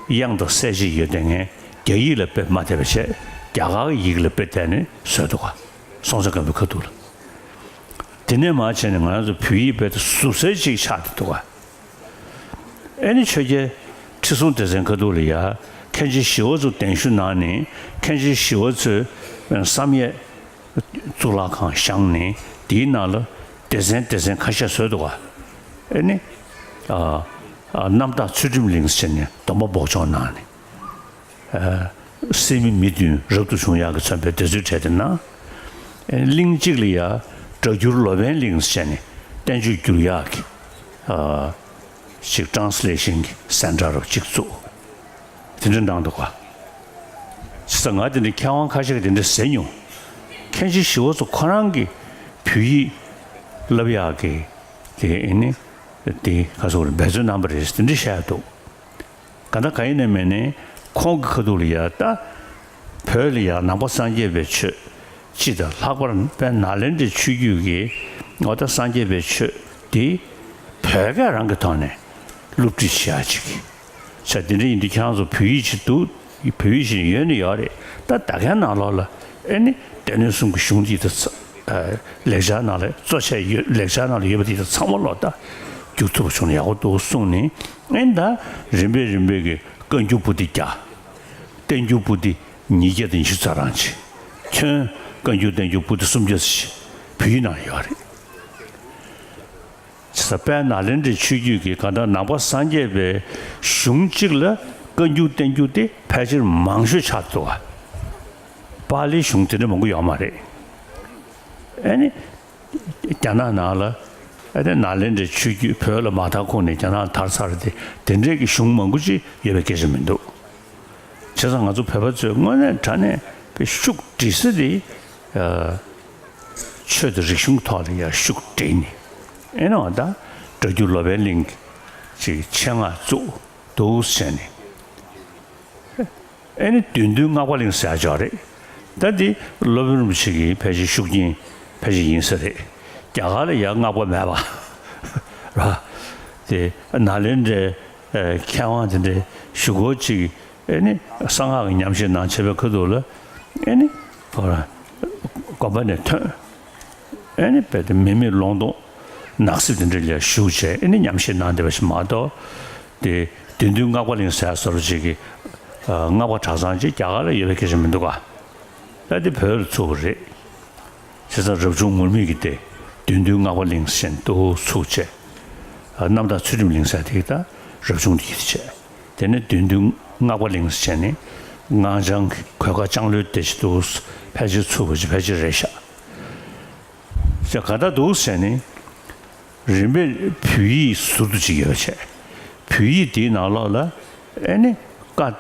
དབྱངས་དང་གསལ་བྱེད་ཡོད་དེ་ངས་རྒྱ་ཡིག་ལ་དཔེ་མ་བལྟས་པ་བྱས། རྒྱ་གར་གྱི་ཡི་གེ་ལ་དཔེ་བལྟས་ནས་བཟོས་འདུག་ག་སྲོང་བཙན་སྒམ་པོའི་ཁ་ཐུག་ལ། དེ་ནས་མར་བྱས་ནས་ང་རང་ཚོ་བོད་ཡིག་དཔེ་དེ་ཟུར་གསལ་ཅིག་ཆགས་བསྡད་འདུག་ག་ཨེ་ནི་ཆོས་རྒྱལ་ཁྲི་སྲོང་ལྡེ་བཙན་ཁ་ཐུག་ལ་ཡ། མཁན་ཆེན་ཞི་བ་འཚོ་གདན་ཞུ་གནང་ནས། མཁན་ཆེན་ཞི་བ་འཚོས་བསམ་ཡས་གཙུག་ལག་ཁང་བཞེངས་ནས། དེའི་ནང་ལ་སྡེ་ཚན་སྡེ་ཚན་ཁ་ཤས་བཟོས་འདུག་ག་ཨེ་ནི། ཨ། ཨ། རྣམ་དག་ཚུལ་ཁྲིམས་གླིང་ཟེར་ནས་སྡོམ་པ་འབོགས་ཆོག་གནང་ནས། ཨ། སད་མི་མི་བདུན་རབ་ཏུ་བྱུང་ཡག་གིས་མཚོན་པའི་དེ་ཚོའི་གྲས་དེ་གནང་། ཨེ། གླིང་གཅིག་ལ་ཡ་སྒྲ་བསྒྱུར་ལོ་པཎ་གླིང་ཟེར་ནས་བསྟན་བཅོས་བསྒྱུར་ཡག་གི། ཨ། ཅིག་ཊན་སི་ལེ་ཤན་གྱི་སེན་ཊར་རུ་གཅིག་བཙུགས། དེ་འདྲ་གནང་འདུག་ག་བྱས་ཙང་ང་དེ་འདྲའི་མཁས་དབང་ཁ་ཤས་ཀྱིས་དེ་འདྲ་ཟེར་མྱོང་། མཁན་ཆེན་ཞི་བ་འཚོ་ཁོ་རང་གིས་བོད་ཡིག་བསླབ་ཡག་གི་དེ། ཨེ་ནི། དེ་ག་ཟེར་དགོས་རེད། འབད་བརྩོན་གནང་བ་རེད། དེ་འདྲ་བཤད་འདུག་གང་ལྟར་གང་ཡིན་ནའི་མིན་ནའི་ཁོང་གི་ཁ་ཐུག་ལ་ཡ། ད་བོད་ལ་ཡ་ནང་པ་སངས་རྒྱས་པའི་ཆོས་སྤྱི་དང་། ལྷག་པར་དཔལ་ནཱ་ལེནྡྲའི་ཆོས་བརྒྱུད་ཀྱི་ངོ་། ད་སངས་རྒྱས་པའི་ཆོས་འདི་བོད་སྐད་རང་གི་ཐོག་ནས་སློབ་ཁྲིད་བྱེད་ཡ་ཅིག་གི་ཆ། དེ་འདྲ་ཡིན་དུས་ཁྱེད་རང་ཚོ་བོད་ཡིག་ཅིག་འདུག་བོད་ཡིག་ཅིག་ཡོད་ནི་ཡོད་རེད། ད་ད་གའི་ནང་ལོགས་ལ། ཨེ་ནི། སྡེ་སྣོད་གསུམ་གྱི་གཞུང་འདི་ད་ཚ། ཨ། ལེགས་སྦྱར་ནང་ལ་གཙོ་ཆེ་ཡོད། ལེགས་སྦྱར་ནང་ལ་ཡོད་པ་འདི་ད་ཚང་མ་ལོག་ད་བསྒྱུར་ཐུབ་པ་བྱུང་ན་ཡག་པོ་འདུག་གསུངས་ནས། ཨེ། ད་རིམ་པས་རིམ་པས་ཀྱི་བཀའ་འགྱུར་པོ་ཏི་བརྒྱ། བསྟན་འགྱུར་པོ་ཏི་ཉིས་བརྒྱ་དང་ཉི་ཤུ་རྩ་གྲངས་ཅིག་ཁྱོན་བཀའ་འགྱུར་བསྟན་འགྱུར་པོ་ཏི་སུམ་བརྒྱ་ཙམ་ཞིག་བོད་ཡིག་ནང་ཡོད་རེད། ས་དཔལ་ནཱ་ལེནྡྲའི་ཆོས་བརྒྱུད་ཀྱི་གང་ལྟར་ནང་པ་སངས་རྒྱས་པའི་གཞུང་གཅིག་ལ་བཀའ་འགྱུར་བསྟན་འགྱུར་དེ་ཕལ་ཆེར་མང་ཤོས་ཆགས་འདུག་བ། པཱ་ལིའི་གཞུང་དེ་འདྲ་མང་པོ་ཡོད་མ་རེད། ཨ་ནི། རྒྱ་ནག་ནང་ལ་ཨ་ནི་ནཱ་ལེནྡྲའི་ཆོས་བརྒྱུད་བོད་ལ་མ་དར་གོང་ནས་རྒྱ་ནག་དར་ཚར་ཏེ་དེ་འདྲའི་གི་གཞུང་མང་པོ་ཅིག་ཡོད་པའི་སྐད་ཆ་མི་འདུག། བྱས་ཙང་ང་ཚོ་བོད་པ་ཚོས་དངོས་གནས་དྲང་གནས་པའི་ཤུགས་སྒྲིལ་ས་དེ། ཨ། ཆོས་དང་རིག་གཞུང་ཐོག་ལ་ཡང་ཤུགས་སྒྲིལ་ནས། ཨེ་ནོ་ད་སྒྲ་བསྒྱུར་ལོ་པཎ་གླིང་གི་ཆེད་མངགས་བཙུགས་འདུག་བྱས་ནས། ཨེ་ནི་བདུད་འདུལ་སྔགས་པ་གླིང་ཟེར་ཡག་ཅིག་ཡོད་རེད། ད་འདི་སློབ་དཔོན་རིན་པོ་ཆེ་གི་ཕལ་ཆེར་ཤུགས་རྐྱེན་ཕལ་ཆེར་ཡིན་ས་རེད། རྒྱ་གར་ལ་ཡང་སྔགས་པ་མེད་པ། ར། དེ་ནཱ་ལེནྡྲའི་ཨ་མཁས་དབང་དེ་འདྲའི་ཞུ་སྒོ་ཅིག་ཨེ་ནི་གསང་སྔགས་ཀྱི་ཉམས་བཞེས་གནང་བྱས་པའི་ཁ་ཐུག་ལ་ཨེ་ནི་ཧོ་ར་དགོན་པ་ནས་ཐོན། ཨེ་ནི་རྦད་དེ་མི་མེད་ལུང་སྟོང་ནགས་གསེབ་དེ་འདྲ་ལ་བཞུགས་བྱས་ཨེ་ནི་ཉམས་བཞེས་གནང་བསྡད་པ་ཞིག་མ་གཏོགས། དེ་བདུད་འདུལ་སྔགས་པ་གླིང་ཟེར་བཟོ་འདྲ་ཅིག་གི་ཨ་སྔགས་པ་གྲྭ་ཚང་ཅིག་རྒྱ་གར་ལ་ཡོད་པའི་སྐད་ཆ་མི་འདུག་ག། ད་དེ་བོད་ལ་ཚུགས་པ་རེད། བྱས་ཙང་རབ་བྱུང་ངུར་སྨྲིག་གི་སྟེ་བདུད་འདུལ་སྔགས་པ་གླིང་ཟེར་འདུག་ཚུགས་བྱས། ཨ་རྣམ་དག་ཚུལ་ཁྲིམས་གླིང་ཟེར་དེ་གི་ད་རབ་བྱུང་དེ་ཡིད་བྱས། དེ་ནས་བདུད་འདུལ་སྔགས་པ་གླིང་ཟེར་ནི་སྔགས་འཆང་གི་གོས་དཀར་ལྕང་ལོའི་སྡེ་ཞིག་འདུག། ཕལ་ཆེར་ཚུགས་པ་ཅིག་ཕལ་ཆེར་རེད་ཤག། ཅེས་ག་ད་འདུག་ཟེར་ནི། རིམ་པས་བོད་ཡིག་ཟུར་དུ་ཅིག་ཡོད་བྱས། བོད་ཡིག་དེའི་ནང་ལོགས་ལ་ཨེ་ནི་བཀའ་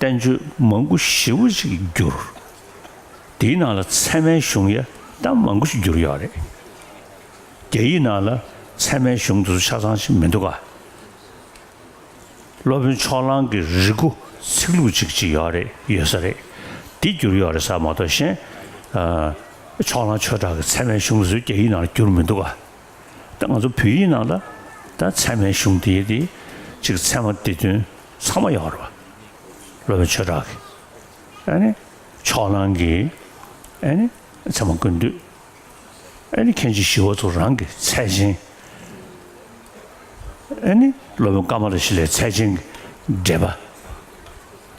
བསྟན་བཅོས་མང་པོ་ཞེ་པོ་ཅིག་བསྒྱུར། དེའི་ནང་ལ་ཚད་མའི་གཞུང་ཡ་ད་མང་པོ་ཞིག་བསྒྱུར་ཡོད་རེད། རྒྱ་ཡིག་ནང་ལ་ཚད་མའི་གཞུང་དེ་ཚོ་ཆ་ཚང་ཞིག་མི་འདུག་ག། སློབ་དཔོན་ཕྱོགས་གླང་གི་རིག་སྐུ་ཚིག་ལྷུག་ཅིག་ཅིག་ཡོད་རེད་ཡོད་ས་རེད། འདི་བསྒྱུར་ཡོད་རེད་ས་མ་གཏོགས་གཞན། ཨ། ཕྱོགས་གླང་ཆོས་གྲགས་ཀྱི་ཚད་མའི་གཞུང་ཚོའི་རྒྱ་ཡིག་ནང་ལ་བསྒྱུར་མི་འདུག་ག། ད་ང་ཚོ་བོད་ཡིག་ནང་ལ་ད་ཚད་མའི་གཞུང་དེ་དེ་ཅིག་ཚད་མ་སྡེ་བདུན་ཚང་མ་ཡོད་རེད་བ། སློབ་དཔོན་ཆོས་གྲགས་ཀྱི། ཨ་ནི། ཕྱོགས་གླང་གི། ཨ་ནི། ཚད་མ་ཀུན་བཏུས། ཨ་ནི་མཁན་ཆེན་ཞི་བ་འཚོ་རང་གི་ཚད་ཆེན། ཨ་ནི་སློབ་དཔོན་ཀ་མ་ལ་ཤཱི་ལའི་ཚད་ཆེན་གྱི་འགྲེལ་པ།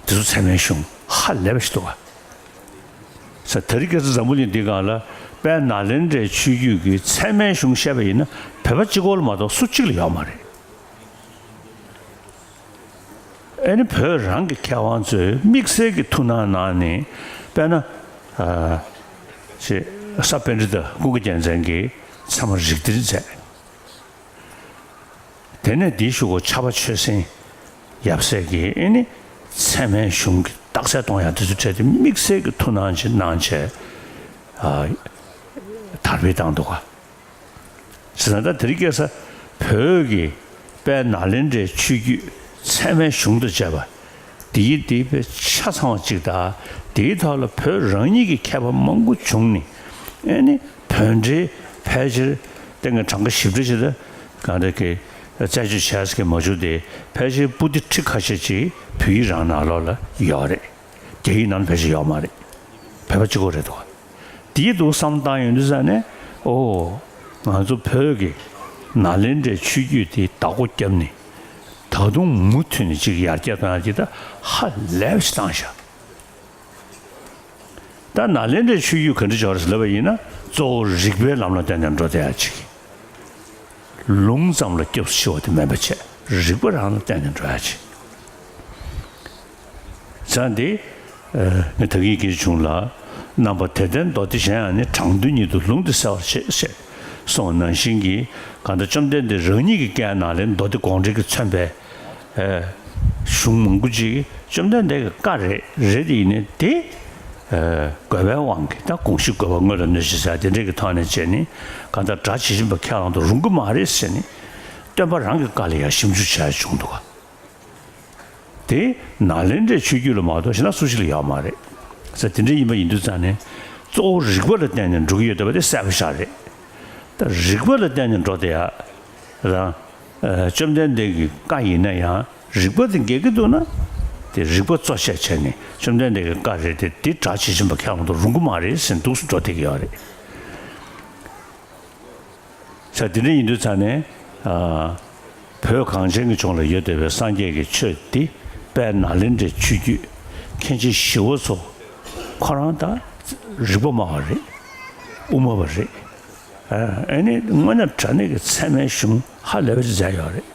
དེ་ཚོ་ཚད་མའི་གཞུང་ཧ་ལས་པ་ཞིག་འདུག་ག། ས་དེ་རིང་ཁ་སང་འཛམ་བུ་གླིང་འདི་སྒང་ལ་དཔལ་ནཱ་ལེནྡྲའི་ཆོས་བརྒྱུད་ཀྱི་ཚད་མའི་གཞུང་བཤད་པ་ཡིན་ན་བོད་པ་གཅིག་པོ་ལ་མ་གཏོགས་སུ་གཅིག་ལ་ཡོད་མ་རེད། ཨེ་ནི་བོད་རང་གི་མཁས་དབང་ཚོས་དམིགས་བསལ་གྱི་ཐུགས་སྣང་གནང་ནས་དཔེར་ན། ཨ། ཅེས་ས་པཎྜི་ཏ་ཀུན་དགའ་རྒྱལ་མཚན་གྱིས་ཚད་མ་རིགས་གཏེར་མཛད། དེ་ནས་འདིའི་གཞུག་གུ་ཕྱྭ་པ་ཆོས་སེང་ཡབ་སྲས་ཀྱིས་ཨེ་ནི་ཚད་མའི་གཞུང་གི་རྟགས་གསལ་གཏོང་ཡག་དེ་ཚོ་བྲིས་ཏེ་དམིགས་བསལ་གྱི་ཐུགས་སྣང་ཅིག་གནང་བྱས། ཨ། དར་སྤེལ་བཏང་འདུག་ག། ཟེར་ན་ད་དེ་རིང་ཁ་སང་བོད་ཀྱི་དཔལ་ནཱ་ལེནྡྲའི་ཆོས་བརྒྱུད་ཚད་མའི་གཞུང་དང་བཅས་པ་དེའི་དེའི་དཔེ་ཆ་ཚང་བ་ཅིག་དང་དེའི་ཐོག་ལ་བོད་རང་ཉིད་ཀྱི་མཁས་པ་མང་པོ་བྱུང་ནས་ཨེ་ནི་བོད་འགྲེལ་ཕལ་ཆེར་ཏན་གྱི་གྲངས་ཀ་ཞིབ་ཕྲ་ཞིག་ལ་གང་འདྲ་གི་རྩད་གཅོད་བྱས་ཀྱི་མ་བྱུང་སྟེ་ཕལ་ཆེར་པོ་ཏི་ཁྲི་ཁ་ཤས་ཅིག་བོད་ཡིག་རང་ནང་ལོགས་ལ་ཡོད་རེད། རྒྱ་ཡིག་ནང་ལ་ཕལ་ཆེར་ཡོད་མ་རེད། བོད་པ་གཅིག་པོ་རེད་འདུག། དེའི་འདུག་བསམ་བཏང་ཡོང་དུས་ཙ་ནས་ཨོ། ང་ཚོ་བོད་ཀྱི་ནཱ་ལེནྡྲའི་ཆོས་བརྒྱུད་དེ་བདག་པོ་བརྒྱབ་ནས་ད་དུང་མུ་མཐུད་ནས་ཅིག་ཡར་རྒྱས་གཏོང་ཡག་ཅིག་ད་ཧ་ལས་པ་ཞིག་བཏང་ཤག། ད་ནཱ་ལེནྡྲའི་ཆོས་བརྒྱུད་ག་འདྲ་ཅིག་ཡོད་རེད་ཟེར་ལབ་པ་ཡིན་ན་གཙོ་བོ་རིགས་པའི་ལམ་ལ་བརྟེན་ནས་འགྲོ་བསྡད་ཡག་ཅིག། ལུང་ཙམ་ལ་སྐྱབས་སུ་མཆི་བ་དེ་མིན་པ་བྱས་རིགས་པ་རང་ལ་བརྟེན་ནས་འགྲོ་ཡག་ཅིག། བྱས་ཏེ། ཨ་ནི་ད་གིན་སྐད་ཆ་བྱུང་ལ། རྣམ་པ་དེར་བརྟེན་མདོ་སྡེ་གཞན་ཡང་ནི། དྲང་དོན་ཉིད་དུ་ལུང་འདི་གསལ་བར་བྱེད། ཞེས་གསུངས་པ་ནང་བཞིན་གྱི་གང་ལྟར་བཅོམ་ལྡན་འདས་རང་ཉིད་ཀྱི་བཀའི་ནང་ལས་མདོ་སྡེ་དགོངས་འགྲེལ་གྱིས་མཚོན་པའི་ཨ་གཞུང་མང་པོ་ཅིག་བཅོམ་ལྡན་འདས་ཀྱི་བཀའ་རེད་རེད་དེ་ཡིན་ནའི་དེ་ཨ་དགོས་པའི་དབང་གིས་ད་དགོངས་གཞི་དགོས་པ་དངོས་ལ་གནོད་བྱེད་ཟེར་དེ་འདྲས་ཀྱི་ཐོག་ནས་བྱས་ནས་གང་ལྟར་སྒྲ་ཇི་བཞིན་པ་ཁས་བླངས་དུ་རུང་གི་མ་རེད་ཟེར་ནས་སྟོན་པ་རང་གི་བཀའ་ལ་ཡང་ཞིབ་འཇུག་བྱས་བྱུང་འདུག་ག། དེ་ནཱ་ལེནྡྲའི་ཆོས་བརྒྱུད་ལ་མ་གཏོགས་གཞན་ན་སུ་ཞིག་ལ་ཡོད་མ་རེད། ས་དེ་འདྲ་ཡིན་པ་ཡིན་དུས་ཙང་ནས་གཙོ་བོ་རིགས་པ་ལ་བརྟེན་ནས་འགྲོ་གི་ཡོད་བསྡད་པ་དེ་གསལ་པོ་ཞིག་རེད། ད་རིགས་པ་ལ་བརྟེན་ནས་འགྲོ་བསྡད་ཡ། རང་། ཨ་བཅོམ་ལྡན་འདས་ཀྱི་བཀའ་ཡིན་ན་ཡང་རིགས་པ་དེ་འགལ་གྱི་འདུག་ན། དེ་རིགས་པ་གཙོ་བྱས་བྱས་ནས་བཅོམ་ལྡན་འདས་ཀྱི་བཀའ་རེད་དེ་འདི་སྒྲ་ཇི་བཞིན་པ་ཁས་བླངས་དུ་རུང་གི་མ་རེད་ཟེར་འདུག་སེ་འགྲོ་བསྡད་ཀྱི་ཡོད་རེད། ས་དེ་འདྲ་ཡིན་དུས་ཙང་ནས་ཨ་བོད་གངས་ཅན་གྱི་ལྗོངས་ལ་ཡོད་བསྡད་པའི་སངས་རྒྱས་ཀྱི་ཆོས་འདི་དཔལ་ནཱ་ལེནྡྲའི་ཆོས་བརྒྱུད་མཁན་ཆེན་ཞི་བ་འཚོ་ཁོ་རང་ད་རིག་པ་སྨྲ་བ་རེད། དབུ་མ་པ་རེད། ཨ་ནི་དངོས་གནས་དྲང་གནས་ཀྱི་ཚད་མའི་གཞུང་ཧ་ལས་པ་ཅིག་མཛད་ཡོད་རེད།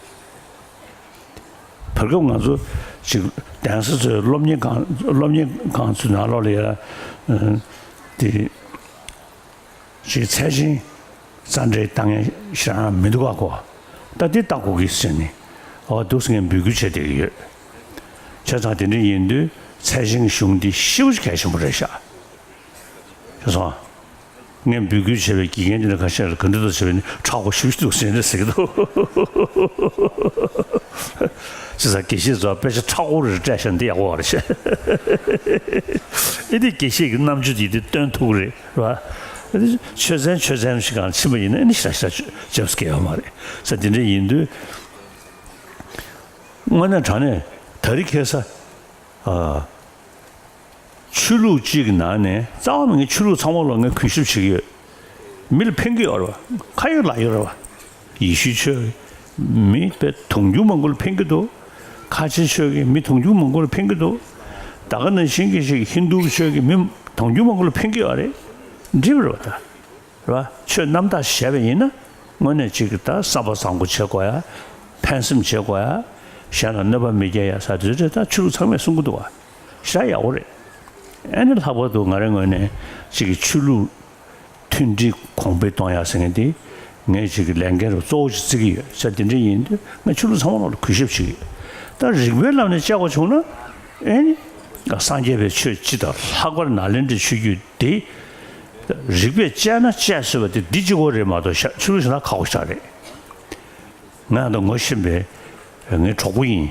བར་སྐབས་ང་ཚོ་ཅིག་གདན་ས་ཚོའི་སློབ་གཉེར་ཁང་སློབ་གཉེར་ཁང་ཚོའི་ནང་ལོགས་ལ་ཡ་དེ་ཅིག་ཚད་ཆེན་རྩ་འགྲེལ་ལྟ་མཁན་ཞེ་དྲག་མི་འདུག་ག་གོ། ད་དེ་ལྟ་དགོས་ཀྱི་ཟེར་ནས་ཨོ་འདུག་སེ་ངས་འབོད་སྐུལ་བྱས་བསྡད་ཀྱི་ཡོད། བྱས་ཙང་དེ་འདྲ་ཡིན་དུས་ཚད་ཆེན་གྱི་གཞུང་འདི་ཞེ་པོ་ཅིག་གལ་ཆེན་པོ་རེད་ཤག་ཤེས་སོང་། ངས་འབོད་སྐུལ་བྱས་པའི་དགེ་རྒན་དེ་འདྲ་ཁ་ཤས་ལ་ག་འདྲ་འདུག་ཟེར་བ་ནི་མཁྲེགས་པོ་ཞེ་པོ་ཅིག་འདུག་ཟེར་ནས་ཟེར་གྱི་འདུག་བྱས་ཙང་དགེ་བཤེས་ཚོ་དཔེ་ཆ་མཁྲེགས་པོ་རེ་སྤྲད་བཞག་འདི་ཡག་པོ་རེད་ཤག་ཨེ་འདི་དགེ་བཤེས་ཀྱི་རྣམ་དཔྱོད་འདི་འདི་སྟོན་ཐུབ་ཀྱི་རེད། རེད་པ། ཆོས་ཚན་ཆོས་ཚན་ཞིག་གང་ཕྱིན་པ་ཡིན་ན་ཨ་ནི་ཞེ་དྲག་ཞེ་དྲག་འཇམ་སྐྱེ་ཡོད་མ་རེད་ས། དེ་འདྲ་ཡིན་དུས་དངོས་གནས་དྲང་གནས་དེ་རིང་ཁ་སང་ཨ་ཆོས་ལུགས་གཅིག་གི་ནང་ནས་རྩ་བ་ནས་ངས་ཆོས་ལུགས་ཚང་མ་ལ་ངས་གུས་ཞབས་བྱེད་ཀྱི་ཡོད། མི་ལ་ཕན་གྱི་ཡོད་རེད་པ། ཁ་ཡོད་ལག་ཡོད་རེད་པ། ཡེ་ཤུའི་ཆོས་ཀྱིས་མི་དཔེ་དུང་ཕྱུར་མང་པོ་ལ་ཕན་གྱི་འདུག་ཁ་ཆེའི་ཆོས་ཀྱིས་མི་དུང་ཕྱུར་མང་པོ་ལ་ཕན་གྱི་འདུག་ད་ག་ནང་བཞིན་གྱི་ཞིག་ཧིན་དུའི་ཆོས་ཀྱིས་མི་དུང་ཕྱུར་མང་པོ་ལ་ཕན་གྱི་ཡོད་རེད། འགྲིག་པ་རེད་པ་ད། རེད་པ། ཆོས་རྣམ་དག་བྱས་པ་ཡིན་ན་དངོས་གནས་གཅིག་གི་ད་བསམ་པ་བཟང་པོ་བྱེད་དགོས་ཡ། ཕན་སེམས་བྱེད་དགོས་ཡ། གཞན་ལ་གནོད་པ་མི་སྐྱེལ་ཡ་ས་དེ་ཚོ་ད་ཆོས་ལུགས་ཚང་མས་གསུང་གི་འདུག་བ། ཞེ་དྲག་ཡག་པོ་རེད། ཨ་ནི་ལྷག་པར་དུ་ང་རའི་ངོས་ནས་གཅིག་གི་ཆོས་ལུགས་མཐུན་སྒྲིལ་གོང་འཕེལ་གཏོང་ཡ་ཟེར་མཁན་དེ་ངས་གཅིག་གི་ལས་འགན་རུ་གཙོ་བོ་ཞིག་བརྩི་གི་ཡོད་ས། དེ་འདྲ་ཡིན་དུས་ང་ཆོས་ལུགས་ཚང་མ་ལ་གུས་ཞབས་བྱེད་ཀྱི་ཡོད། ད་རིགས་པའི་ལམ་ནས་དཔྱད་པ་བྱུང་ན་ཨ་ནི་སངས་རྒྱས་པའི་ཆོས་སྤྱི་དང་ལྷག་པར་ནཱ་ལེནྡྲའི་ཆོས་བརྒྱུད་དེ། རིགས་པས་དཔྱད་ན་དཔྱད་སྲིད་པ་དེ་འདི་གཅིག་པོ་རེད་མ་གཏོགས་ཤ་ཆུ་ལུག་ཞེ་དྲག་ཁག་པོ་ཞིག་རེད། ང་ཡང་ད་ངོ་ཤེས་པའི་ངའི་གྲོགས་པོ་ཡིན།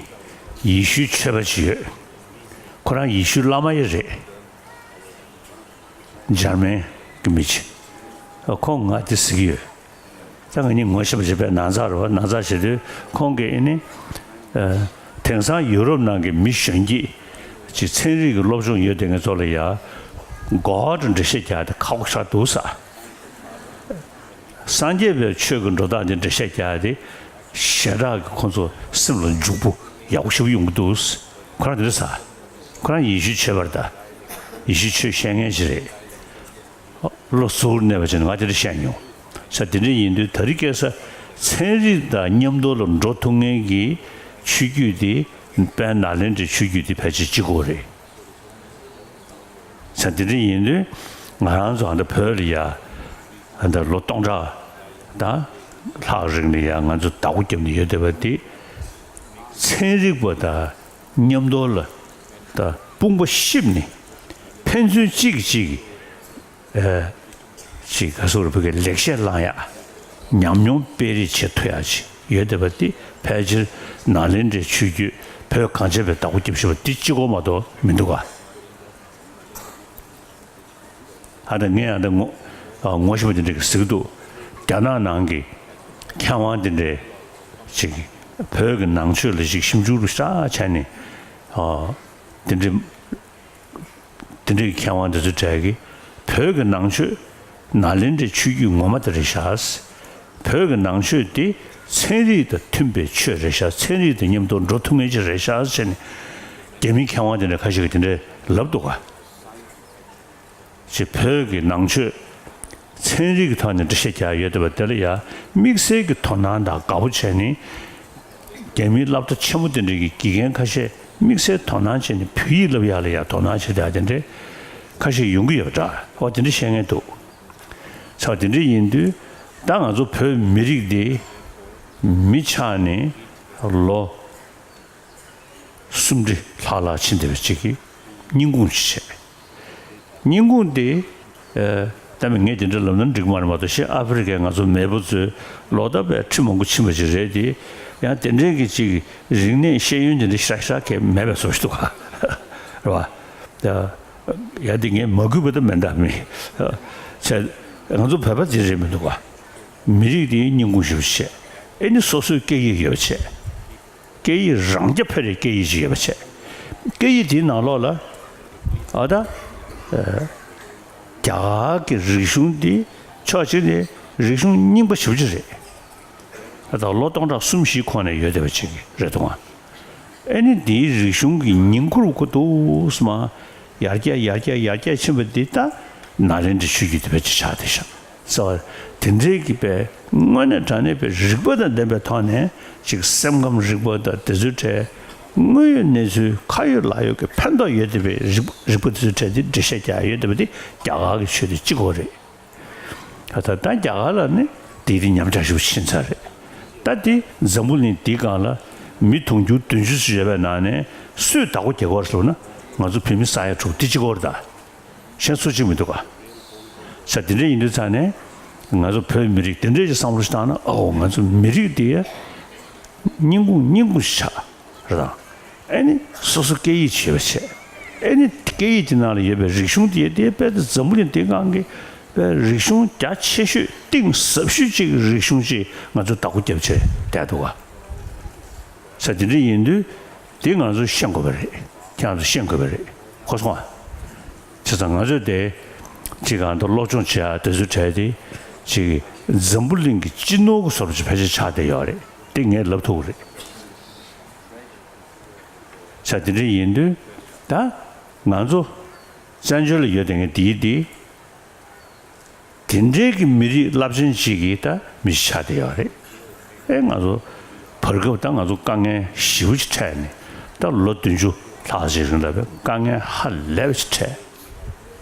ཡེ་ཤུའི་ཆོས་པ་ཅིག་ཡོད། ཁོ་རང་ཡེ་ཤུའི་བླ་མ་ཡང་རེད། འཇར་མན་གྱི་མི་ཅིག་ཁོང་ང་དེ་ཟེར་གྱི་ཡོད། ད་ང་གཉིས་ངོ་ཤེས་པ་བྱས་པའི་ནང་ཚགས་རེད་པ། ནང་ཚགས་བྱེད་དུས་ཁོང་གིས་ཨེ་ནི། ཨ། དེང་སང་ཡུ་རོབ་ནང་གི་མི་གཞོན་སྐྱེས་ཅིག་ཚན་རིག་གི་སློབ་སྦྱོང་ཡོད་དེ་ངེད་ཚོ་ལ་ཡ། གོ་བ་འགྲེལ་བཤད་རྒྱག་དེ་ཁག་པོ་ཞེ་དྲག་འདུག་ས། སངས་རྒྱས་པའི་ཆོས་ཀྱི་འགྲོ་སྟངས་དེ་འགྲེལ་བཤད་རྒྱག་དེ་ཞེ་དྲག་གི་ཁོང་ཚོ་སེམས་ལ་འཇུག་པོ་ཡག་པོ་ཞེ་པོ་ཡོང་གི་འདུག་ཁོ་རང་དེ་འདྲ་ས། ཁོ་རང་ཡེ་ཤུའི་ཆོས་པ་རེད་ད། ཡེ་ཤུའི་ཆོས་བཤད་མཁན་ཞིག་རེད། བློ་གཟུར་གནས་པ་བྱས་ནས་ང་དེ་འདྲ་བཤད་མྱོང་། ས་དེ་འདྲ་ཡིན་དུས་དེ་རིང་ཁ་སང་ཚན་རིག་དང་མཉམ་དུ་ལ་འགྲོ་ཐུབ་མཁན་གྱི་ཆོས་བརྒྱུད་དེ་དཔལ་ནཱ་ལེནྡྲའི་ཆོས་བརྒྱུད་དེ་ཕལ་ཆེར་གཅིག་པོ་རེད། ས་དེ་འདྲ་ཡིན་དུས་ང་རང་ཚོ་ཨ་ད་བོད་ལ་ཡ་ཨ་ད་ལོ་སྟོང་ཕྲག་དང་ལྷག་རིང་ལ་ཡ་ང་ཚོ་བདག་པོ་བརྒྱབ་ནས་ཡོད་བསྡད་པ་དེ་ཚན་རིག་པ་དང་མཉམ་དུ་ལ་ད་དཔུང་པ་གཤིབས་ནས་ཕན་ཚུན་གཅིག་གིས་གཅིག་གི་ཨེ། ཅིག་ག་ཟེར་བོད་སྐད་ལེགས་བཤད་བླང་ཡག་ཉམས་མྱོང་སྤེལ་རེས་བྱེད་ཐུབ་ཡག་ཅིག་ཡོད་བསྡད་པ་འདི་ཕལ་ཆེར་ནཱ་ལེནྡྲའི་ཆོས་བརྒྱུད་བོད་གངས་ཅན་པའི་བདག་པོ་རྒྱབ་བཞིན་པ་འདི་གཅིག་པོ་མ་གཏོགས་མི་འདུག་ག་ཨ་ད་ངས་ཨ་ད་ངོ་ཨ་ངོ་ཤེས་པ་འདི་འདྲ་གི་ཟེར་གི་འདུག་རྒྱ་ནག་ནང་གི་མཁས་དབང་འདི་འདྲས་ཅིག་བོད་ཀྱི་ནང་ཆོས་ལ་ཅིག་ཞིབ་འཇུག་རུ་ཤ་བྱས་ནས་ཨ་འདི་འདྲས། དེ་འདྲའི་མཁས་དབང་དེ་ཚོ་གྲས་ཀྱིས་བོད་ཀྱི་ནང་ཆོས་ནཱ་ལེནྡྲའི་ཆོས་བརྒྱུད་ངོ་མ་དེ་རེད་ཤག་བོད་ཀྱི་ནང་ཆོས་དེ་ཚན་རིག་དང་མཐུན་པའི་ཆོས་རེད་ཤག་ཚན་རིག་དང་མཉམ་དུ་འགྲོ་ཐུབ་མཁན་ཅིག་རེད་ཤག་ཟེར་ནས་རྒྱ་མིའི་མཁས་དབང་དེ་འདྲ་ཁ་ཤས་ཀྱིས་དེ་འདྲ་ལབ་འདུག་ག་ཅེས་བོད་ཀྱི་ནང་ཆོས་ཚན་རིག་གི་ཐོག་ནས་འགྲེལ་བཤད་རྒྱག་ཡོད་བསྡད་པ་དེ་ལ་ཡང་དམིགས་བསལ་གྱི་དོ་སྣང་དང་དགའ་པོ་བྱས་ནས་རྒྱ་མིའི་སློབ་གྲྭ་ཆེན་མོ་དེ་འདྲ་གི་དགེ་རྒན་ཁ་ཤས་དམིགས་བསལ་དོ་སྣང་བྱས་ནས་བོད་ཡིག་བསླབ་ཡག་ལ་ཡང་དོ་སྣང་བྱེད་ཡག་དེ་འདྲ་ཁ་ཤས་ཡོང་གི་ཡོད་པ་འདྲ། ཨོ་དེ་འདྲ་བཤད་མཁན་འདུག་ཚ་དེ་འདྲ་ཡིན་དུས་ད་ང་ཚོ་བོད་མི་རིགས་འདི་མི་ཆགས་ནས་ལོ་སུམ་ཁྲི་ལྷག་ལྷག་ཕྱིན་བསྡད་པ་ཅིག་གིས་རྙིང་ཁུངས་ཤིག་བྱས། རྙིང་ཁུངས་དེ་ཨ་ད་མི་ངས་དེ་འདྲ་ལབ་ན་འགྲིག་མ་རེད་མ་གཏོགས་ཤི་ཨ་ཧྥེ་རི་ཁའི་ང་ཚོ་མེས་པོ་ཚོའི་ལོ་ལྟར་བའི་ཁྲི་མང་པོ་ཕྱིན་པ་ཅིག་རེད་དེ། ཡང་དེ་འདྲའི་གི་ཅིག་རིག་གནས་ཤེས་ཡོན་དེ་འདྲ་ཤ་ཤ་གས་མེད་པའི་བཟོ་ཞིག་འདུག་ག་རེད་བ། ཡ་དེ་ངས་མ་གུས་པ་ད་མེད་འདྲ་མི་ཚེ་ང་ཚོ་བོད་པ་དེ་རེད་མི་འདུག་ག་མི་རིགས་དེའི་རྙིང་ཁུངས་ཞིག་བྱས། ཨེ་ནི་སོ་སོའི་སྐད་ཡིག་ཡོད་པ་བྱས། སྐད་ཡིག་རང་རྐྱ་འཕེར་བའི་སྐད་ཡིག་ཅིག་ཡོད་པ་བྱས། སྐད་ཡིག་དེའི་ནང་ལོགས་ལ་ཨ་ད་ཨ་རྒྱ་གར་གྱི་རིག་གཞུང་འདི་ཕྱོགས་གཅིག་ནས་རིག་གཞུང་རྙིང་པ་ཞེ་པོ་ཅིག་རེད། ཨ་ད་ལོ་སྟོང་ཕྲག་གསུམ་བཞིའི་གོང་ནས་ཡོད་བསྡད་པ་ཅིག་རེད་འདུག་ཨ། ཨེ་ནི་འདིའི་རིག་གཞུང་གི་ཉིང་ཁུར་གོ་འདུག་སེ་མར་ཡར་རྒྱས་ཡར་རྒྱས་ཡར་རྒྱས་ཕྱིན་པ་འདི་ད་ནཱ་ལེནྡྲའི་ཆོས་བརྒྱུད་དེ་བས་ཅིག་ཆགས་བསྡད་ཤག་ཟེར་བ་དེ་འདྲའི་གི་པའི་དངོས་གནས་དྲང་གནས་པའི་རིག་པ་དང་ལྡན་པའི་ཐོག་ནས་ཅིག་སེམས་ཁམས་རིག་པ་དང་དེ་ཚོའི་གྲས་དངོས་ཡོད་གནས་ཚུལ་ཁ་ཡོད་ལག་ཡོད་ཀྱི་ཕན་ཐོགས་ཡོད་བསྡད་པའི་རིག་རིག་པ་དེ་ཚོའི་གྲས་དེ་འགྲེལ་བཤད་རྒྱག་ཡ་ཡོད་བསྡད་པ་དེ་རྒྱ་གར་གྱི་ཆོས་དེ་གཅིག་པོ་རེད། ད་ལྟ་ད་རྒྱ་གར་ལ་ནི་དེའི་རིགས་ཉམས་ཆག་ཞེ་པོ་ཕྱིན་ཚར་རེད། ད་དེ་འཛམ་བུ་གླིང་འདིའི་སྒང་ལ་མི་དུང་ཕྱུར་བདུན་ཅུ་ཙམ་ཡོད་པའི་ནང་ནས་སུས་བདག་པོ་རྒྱག་གི་ཡོད་རེད་ཟེར་ན་ང་ཚོ་བོད་མི་ས་ཡ་དྲུག་དེ་གཅིག་པོ་རེད་ད། གཞན་སུ་གཅིག་མི་འདུག་ག་ས་དེ་འདྲ་ཡིན་དུས་ཙང་ནས་ང་ཚོ་བོད་མི་རིགས་དེ་འདྲ་ཞིག་བསམ་བློ་ཞིག་བཏང་ན། ཨོ་ང་ཚོ་མི་རིགས་དེ་ཡ་སྙིང་ཁུང་སྙིང་ཁུང་ཞིག་ཆགས་རེད་དང་། ཨེ་ནི་སོ་སོ་སྐད་ཡིག་ཅིག་ཡོད་པ་བྱས། ཨེ་ནི་སྐད་ཡིག་དེ་ནང་ལ་ཡོད་པའི་རིག་གཞུང་དེ་དེ་དཔེ་དེ་འཛམ་བུ་གླིང་འདིའི་སྒང་གི་དཔེ་རིག་གཞུང་རྒྱ་ཆེ་ཤོས་གཏིང་ཟབ་ཤོས་ཅིག་གི་རིག་གཞུང་ཅིག་ང་ཚོ་བདག་པོ་རྒྱབ་བྱས་བསྡད་འདུག་ག་ས་དེ་འདྲ་ཡིན་དུས་དེ་ང་ཚོ་ཤེས་དགོས་པ་རེད། ཁྱེད་རང་ཚོ་ཤེས་དགོས་པ་རེད། གོ་སོང་ཨ། བྱས་ཙང་ང་ཚོས་དེ་ཅིག་གང་དུ་སློབ་སྦྱོང་བྱེད་ཡ་དེ་ཚོའི་གྲས་དེ་ཅིག་འཛམ་བུ་གླིང་གི་སྤྱི་ནོར་གྱི་བཟོ་འདྲ་ཅིག་ཕལ་ཆེར་ཆགས་བསྡད་ཡོད་རེད། དེ་ངས་ལབ་ཐུབ་ཀྱི་རེད། ས་དེ་འདྲ་ཡིན་དུས་ད་ང་ཚོ་བཙན་བྱོལ་ལ་ཡོད་བསྡད་མཁན་དེའི་དེ། དེ་འདྲའི་གི་མི་རིགས་རླབས་ཆེན་ཅིག་གི་ད་མི་ཞིག་ཆགས་བསྡད་ཡོད་རེད། ཨེ་ང་ཚོ་བར་སྐབས་ད་ང་ཚོ་དཀའ་ངལ་ཞེ་པོ་ཅིག་འཕྲད་ནས་ད་ལོ་བདུན་ཅུ་ལྷག་ཅིག་རིང་ལ་བའི་དཀའ་ངལ་ཧ་ལས་པ་ཅིག་འཕྲད།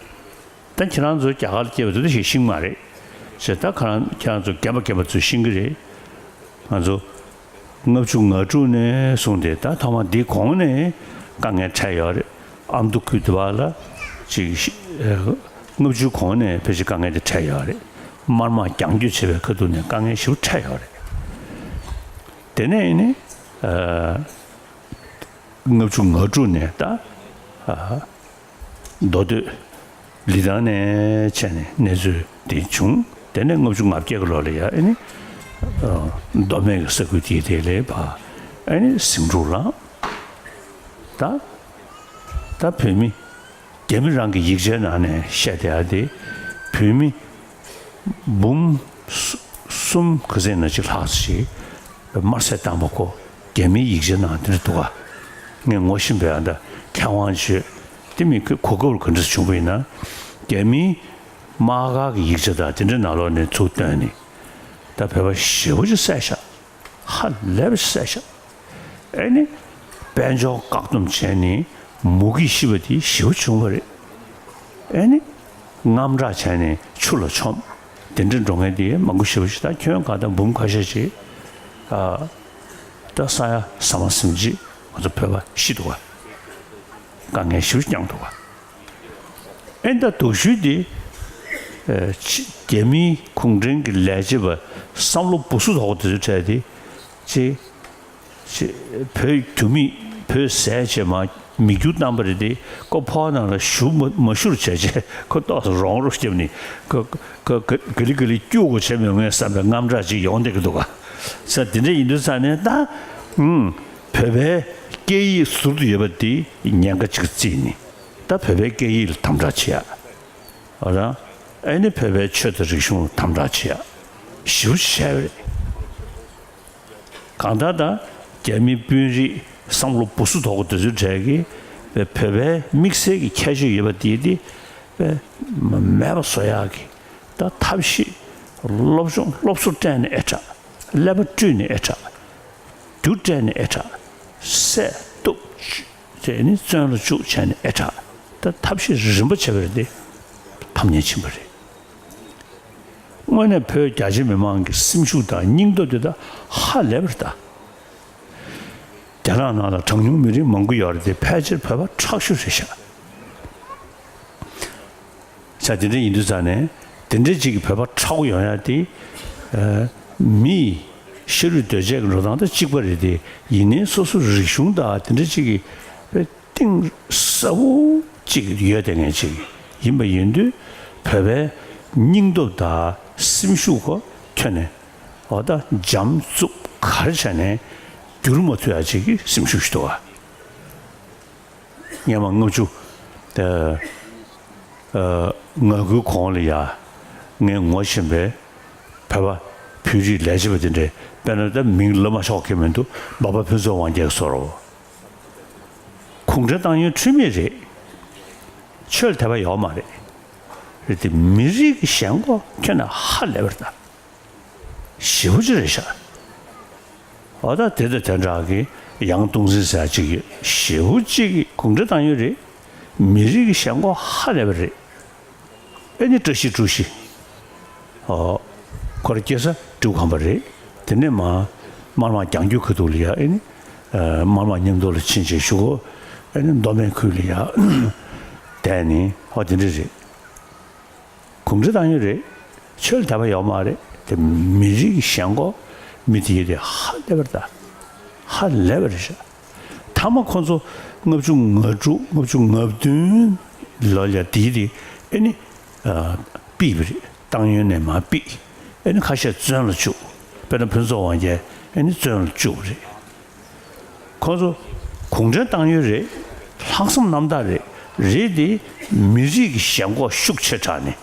ད་ཁྱེད་རང་ཚོ་རྒྱ་གར་ལ་སྐྱེས་པ་ཚོ་ད་ཞིག་ཤེས་ཀྱི་མ་རེད། ཞེས་ད་ཁ་རང་ཁྱེད་རང་ཚོ་རྒན་པ་རྒན་པ་ཚོས་ཤེས་ཀྱི་རེད། ང་ཚོ་ལྔ་བཅུ་ང་དྲུག་ནས་བཟུང་སྟེ་ད་ཐོག་མ་འདི་གོང་ནས་དཀའ་ངལ་འཕྲད་ཡོད་རེད། ཨ་མདོ་ཁུལ་དེ་བ་ལ་ཅིག་ཤི་ཨེ་ལྔ་བཅུ་གོང་ནས་ཕལ་ཆེར་དཀའ་ངལ་དེ་འཕྲད་ཡོད་རེད། དམར་དམག་རྒྱང་སྐྱོད་བྱེད་པའི་ཁ་ཐུག་ནས་དཀའ་ངལ་ཞེ་པོ་འཕྲད་ཡོད་རེད། དེ་ནས་ནི་ཨ་ལྔ་བཅུ་ང་དྲུག་ནས་ད་ཨ་མདོ་སྟོད་ལི་ཐང་ནས་བྱས་ནས་གནས་ཚུལ་དེ་བྱུང་། དེ་ནས་ལྔ་བཅུ་ང་བརྒྱད་ཀྱི་ལོ་ལ་ཡ་ཨེ་ནི་ཨ་མདོ་སྨད་ཀྱི་ས་ཁུལ་དེའི་དེ་ལས་ཕར་ཨེ་ནི་ཟིང་འཁྲུག་ལངས། ད་ད་བོད་མི་རྒྱ་མི་རང་གི་ཡིག་ཆའི་ནང་ནས་བཤད་བསྡད་ཡ་དེ་བོད་མི་འབུམ་གསུ་གསུམ་ག་ཚད་ན་ཅིག་ལྷག་ཅིག་དམར་གསོད་བཏང་པ་ཁོ་རྒྱ་མིའི་ཡིག་ཆའི་ནང་དེ་འདྲ་འདུག་ག་ངས་ངོ་ཤེས་པའི་ཨ་ད་མཁས་དབང་ཅིག་དེ་མི་ཁོའི་གོ་སྐབས་ག་འདྲ་བྱུང་བ་ཡིན་ན། རྒྱ་མིའི་དམག་སྒར་གྱི་ཡིག་ཆ་དང་དེ་འདྲའི་ནང་ལོགས་ནས་ཚུར་བཏོན་ནས་ད་བོད་པ་ཞེ་པོ་ཅིག་བསད་ཤག་ཧ་ལས་པ་ཞིག་བསད་ཤག་ཨེ་ནི་དཔལ་འབྱོར་བཀག་སྡོམ་བྱས་ནས་མུ་གེས་ཤི་བ་དེ་ཞེ་པོ་བྱུང་བ་རེད། ཨེ་ནི་དངངས་སྐྲག་བྱས་ནས་ཆུ་ལ་མཆོངས། དེ་འདྲ་འགྲོ་མཁན་དེ་མང་པོ་ཞེ་པོ་ཞིག་ད་ཁྱོན་གང་ལྟར་འབུམ་ཁ་ཤས་ཤིག་ཨ་ད་ས་ཡ་ས་མ་ཟིན་ཅིག་ང་ཚོ་བོད་པ་ཤི་འདུག་ག་དཀའ་ངལ་ཞེ་པོ་མྱངས་འདུག་ག་ཨེ་ད་སྡུག་ཤོས་དེ་ཨ་ཅི་རྒྱ་མིའི་གུང་ཁྲན་གྱི་ལས་བྱེད་པ་བསམ་བློ་སྦུ་སུ་དོག་པོ་དེ་ཚོའི་གྲས་དེ་ཅི་ཅི་བོད་རྒྱུ་མི་བོད་ཟས་བྱས་མ་མི་རྒྱུ་བཏང་པ་རེད་དེ། ཁོ་ཕོ་ནང་ལ་ཞུ་མ་མ་ཞུ་རུ་བྱས་བྱས་ཁོ་ཏོག་ཙམ་རོང་རུ་བརྒྱབ་ནས་ཁོ་ཁོ་ག་ག་ལི་ག་ལི་སྐྱུག་གོ་བྱས་མི་ངས་བསམ་པའི་དངངས་སྐྲག་ཅིག་ཡོང་བསྡད་ཀྱི་འདུག་ག་ས་དེ་འདྲ་ཡིན་དུས་ས་ནས་ད་ཨུམ་བོད་པའི་སྐད་ཡིག་ཟུར་དུ་ཡོད་པ་དེ་ཉེན་ཁ་ཅིག་བརྩིས་ནས་ད་བོད་པའི་སྐད་ཡིག་ལ་དམ་དྲག་བྱེད་ཡ། འོ་རང་ཨེ་ནི་བོད་པའི་ཆོས་དང་རིག་གཞུང་ལ་དམ་དྲག་བྱེད་ཡ་ཞེ་པོ་ཅིག་བྱས་པ་རེད། གང་ལྟར་ད་རྒྱ་མི་དཔོན་རིགས་བསམ་བློ་སྦུ་སུ་དོག་པོ་དེ་ཚོའི་གྲས་ཀྱིས་བོད་པའི་དམིགས་བསལ་གྱི་ཁྱད་ཆོས་ཡོད་པ་དེ་དེ་མེད་པ་བཟོ་ཡག་གི་ད་ཐབས་ཤེས། སློབ་སྦྱོང་སློབ་གསོ་སྤྲད་ནས་ཨེ་དྲག་ཀླད་པ་བཀྲུས་ནས་ཨེ་དྲག་རྒྱུ་སྤྲད་ནས་ཨེ་དྲག་བསད་གཏུབ་བཅུག་བྱས་ནས་བཙོན་ལ་བཅུག་བྱས་ནས་ཨེ་དྲག་ད་ཐབས་ཤེས་རིམ་པ་བྱས་པ་རེད་དེ་ཕམ་ཉེས་ཕྱིན་པ་རེད། དངོས་གནས་བོད་རྒྱ་ཆེ་མི་མང་གི་སེམས་ཤུགས་དང་སྙིང་སྟོབས་དེ་དག་ཧ་ལས་པ་རེད་ད། རྒྱ་ནག་ནང་ལ་གྲངས་ཉུང་མི་རིགས་མང་པོ་ཡོད་རེད་དེ་ཕལ་ཆེར་བོད་པ་ཁྲག་ཤུགས་རེད་ཤག་ས་དེ་འདྲ་ཡིན་དུས་ཙང་ནས་དེ་འདྲ་ཅིག་གི་བོད་པ་ཁྲག་པོ་ཡོང་ཡ་དེ་ཨ་མིའི་ཤ་རུས་གདོས་བཅས་ཀྱི་འགྲོ་སྟངས་དང་གཅིག་པ་རེད་དེ། ཡིན་ནའི་སོ་སོ་རིག་གཞུང་དང་དེ་འདྲ་ཅིག་གི་གཏིང་ཟབ་པོ་ཅིག་ཡོད་དེ་ངེས་ཅིག་ཡིན་པ་ཡིན་དུས་བོད་པའི་སྙིང་སྟོབས་དང་སེམས་ཤུགས་ཁོ་ཁྱོན་ནས་འོ་ད་འཇམ་རྩུབ་ག་རེ་བྱས་ནས་བསྒྱུར་མ་ཐུབ་ཡ་ཅིག་གི་སེམས་ཤུགས་ཤིག་འདུག་ཨ། སྔོན་མ་ལྔ་བཅུ་ཨ་ང་དགུའི་གོང་ལ་ཡ་ངས་ངོ་ཤེས་པའི་བོད་པ་བོད་རིགས་ལས་བྱེད་པ་དེ་འདྲས་དཔེར་ན་ད་མིང་ལབ་མ་ཆོག་གི་མི་འདུག་འབའ་པ་ཕུན་ཚོགས་དབང་རྒྱལ་སོགས་རོ། གུང་ཁྲན་ཏང་ཡོན་འཁྲུལ་མེད་རེད། ཆོས་ལ་དད་པ་ཡོད་མ་རེད། རེད་དེ། མི་རིགས་ཀྱི་ཞེན་ཁོག་ཁྱོན་ནས་ཧ་ལས་པ་རེད་ད། ཞེ་པོ་ཅིག་རེད་ཤག་འོ་ད་དེ་དང་དེ་འདྲ་གི་ཡང་སྟོང་འཛིན་ཟེར་ཅིག་ཡོད། ཞེ་པོ་ཅིག་གི་གུང་ཁྲན་ཏང་ཡོན་རེད། མི་རིགས་ཀྱི་ཞེན་ཁོག་ཧ་ལས་པ་རེད། ཨེ་ནི་བཀྲ་ཤིས་ཀྲུའུ་ཞི། ཨོ། ཁོ་རང་སྐྱེས་ས་ཀྲུའུ་ཁམས་པ་རེད། དེ་ནས་མར་དམར་དམག་རྒྱང་རྒྱུག་གི་ཐོག་ལ་ཡ་ཨེ་ནི། ཨ། དམར་དམག་མཉམ་དུ་ལ་ཕྱིན་བྱས་གཞུག་གུ་ཨེ་ནི་མདོ་སྨད་ཁུལ་ལ་ཡ་བསྡད་ནས། ཨོ། དེ་འདྲ་རེད། གུང་ཁྲན་ཏང་ཡོན་རེད། ཆོས་ལ་དད་པ་ཡོད་མ་རེད་དེ། མི་རིགས་ཀྱི་ཞེན་ཁོག་མི་དེ་ཡོད་དེ་ཧ་ལས་པ་རེད་ད། ཧ་ལས་པ་རེད་ཤག་མཐའ་མ་ཁོ་ཚོ་ལྔ་བཅུ་ང་དྲུག་ལྔ་བཅུ་ང་བདུན་ལོ་ལ་དེའི་དེ་ཨེ་ནི། ཨ། ཕུད་པ་རེད། ཏང་ཡོན་ནས་མར་ཕུད། ཨེ་ནི་ཁ་ཤས་བཙོན་ལ་བཅུག་དཔེར་ན་ཕུན་ཚོགས་དབང་རྒྱལ་ཨེ་ནི་བཙོན་ལ་བཅུག་པ་རེད། ཁོ་ཚོ་གུང་ཁྲན་ཏང་ཡོན་རེད། ལྷག་བསམ་རྣམ་དག་རེད། རེད་དེ། མི་རིགས་ཀྱི་ཞེན་ཁོག་ཤུགས་ཆེ་དྲགས་ནས།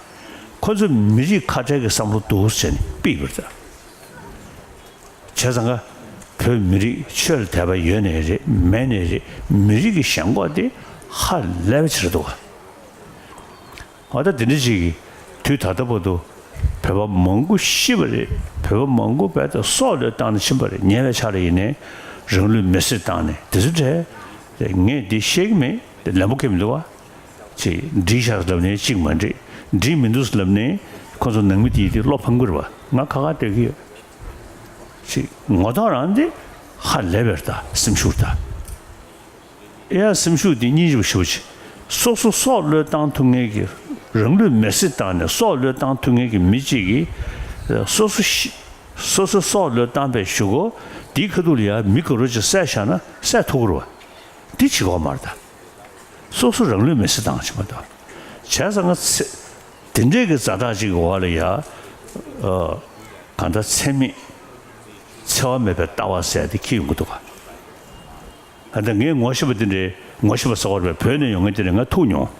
ཁོ་ཚོ་མི་རིགས་ཁ་བྲལ་གྱི་བསམ་བློ་འདུག་ཟེར་ནས་ཕུད་པ་རེད་ད། བྱས་ཙང་ཀ་བོད་མི་རིགས་ཆོས་ལ་དད་པ་ཡོད་ནའི་རེད། མེད་ནའི་རེད། མི་རིགས་ཀྱི་ཞེན་ཁོག་དེ་ཧ་ལས་པ་ཆེ་རེད་འདུག་ག་འོ་ད་དེ་འདྲ་ཅིག་གིས་དུས་ད་ལྟ་བར་དུ་བོད་པ་མང་པོ་ཤི་བ་རེད། བོད་པ་མང་པོ་རྦད་དེ་སྲོག་བློས་བཏང་ནས་ཕྱིན་པ་རེད། ཉེ་བའི་ཆར་ཡིན་ནའི་རང་ལུས་མེར་སྲེག་བཏང་ནས་དེ་ཚོ་འདྲ། ངས་འདི་བཤད་ཀྱི་མེད། ལན་པོ་ཁེལ་མི་འདུག་བ། ཅིག་འགྲིག་ཤག་ལབ་ནའི་ཅིག་མ་འགྲིག་འགྲིག་མི་འདུག་ལབ་ནའི་ཁོ་ཚོ་ནང་མི་དེ་དེ་བློ་ཕམ་གྱི་རེད་བ། ང་ཁ་ཁ་སྡོད་ཀྱི་ཡོད། ཅིག་ངོ་ཐོག་རང་དེ་ཧ་ལས་པ་རེད་ད། སེམས་ཤུགས་ད། ཨེ་ཡ། སེམས་ཤུགས་འདི་སྙིང་རྗེ་པོ་ཞེ་པོ་ཅིག་སོ་སོ་སྲོག་བློས་བཏང་ཐུབ་མཁན་གྱི། རང་ལུས་མེར་སྲེག་བཏང་ནས་སྲོག་བློས་བཏང་ཐུབ་མཁན་གྱི་མི་གཅིག་གིས་སོ་སོ་ཤི། སོ་སོ་སྲོག་བློས་བཏང་པའི་གཞུག་གུ་དེའི་ཁ་ཐུག་ལ་ཡ་མི་ག་རེ་ཅིག་བསད་བཞག་ན་བསད་ཐུབ་ཀྱི་རེད་བ། འདི་བྱེད་ཀྱི་ཡོད་མ་རེད་ད། སོ་སོ་རང་ལུས་མེར་སྲེག་བཏང་བྱེད་མ་གཏོགས། བྱས་ཙང་ང་ཚེ། དེ་འདྲའི་གི་ཛ་དྲག་ཅིག་གི་འོག་ལ་ཡ། ཨ། གང་ལྟར་འཚེ་མེད། འཚེ་བ་མེད་པའི་ལྟ་བ་ཟེར་དེ་འཁྱེར་ཡོང་གི་འདུག་ག་ད་ལྟ་ངས་ངོ་ཤེས་པ་དེ་འདྲའི། ངོ་ཤེས་པ་ཟེར་བ་རེད་པས། བོད་ནས་ཡོང་མཁན་དེ་འདྲ་ང་ཐུག་མྱོང་།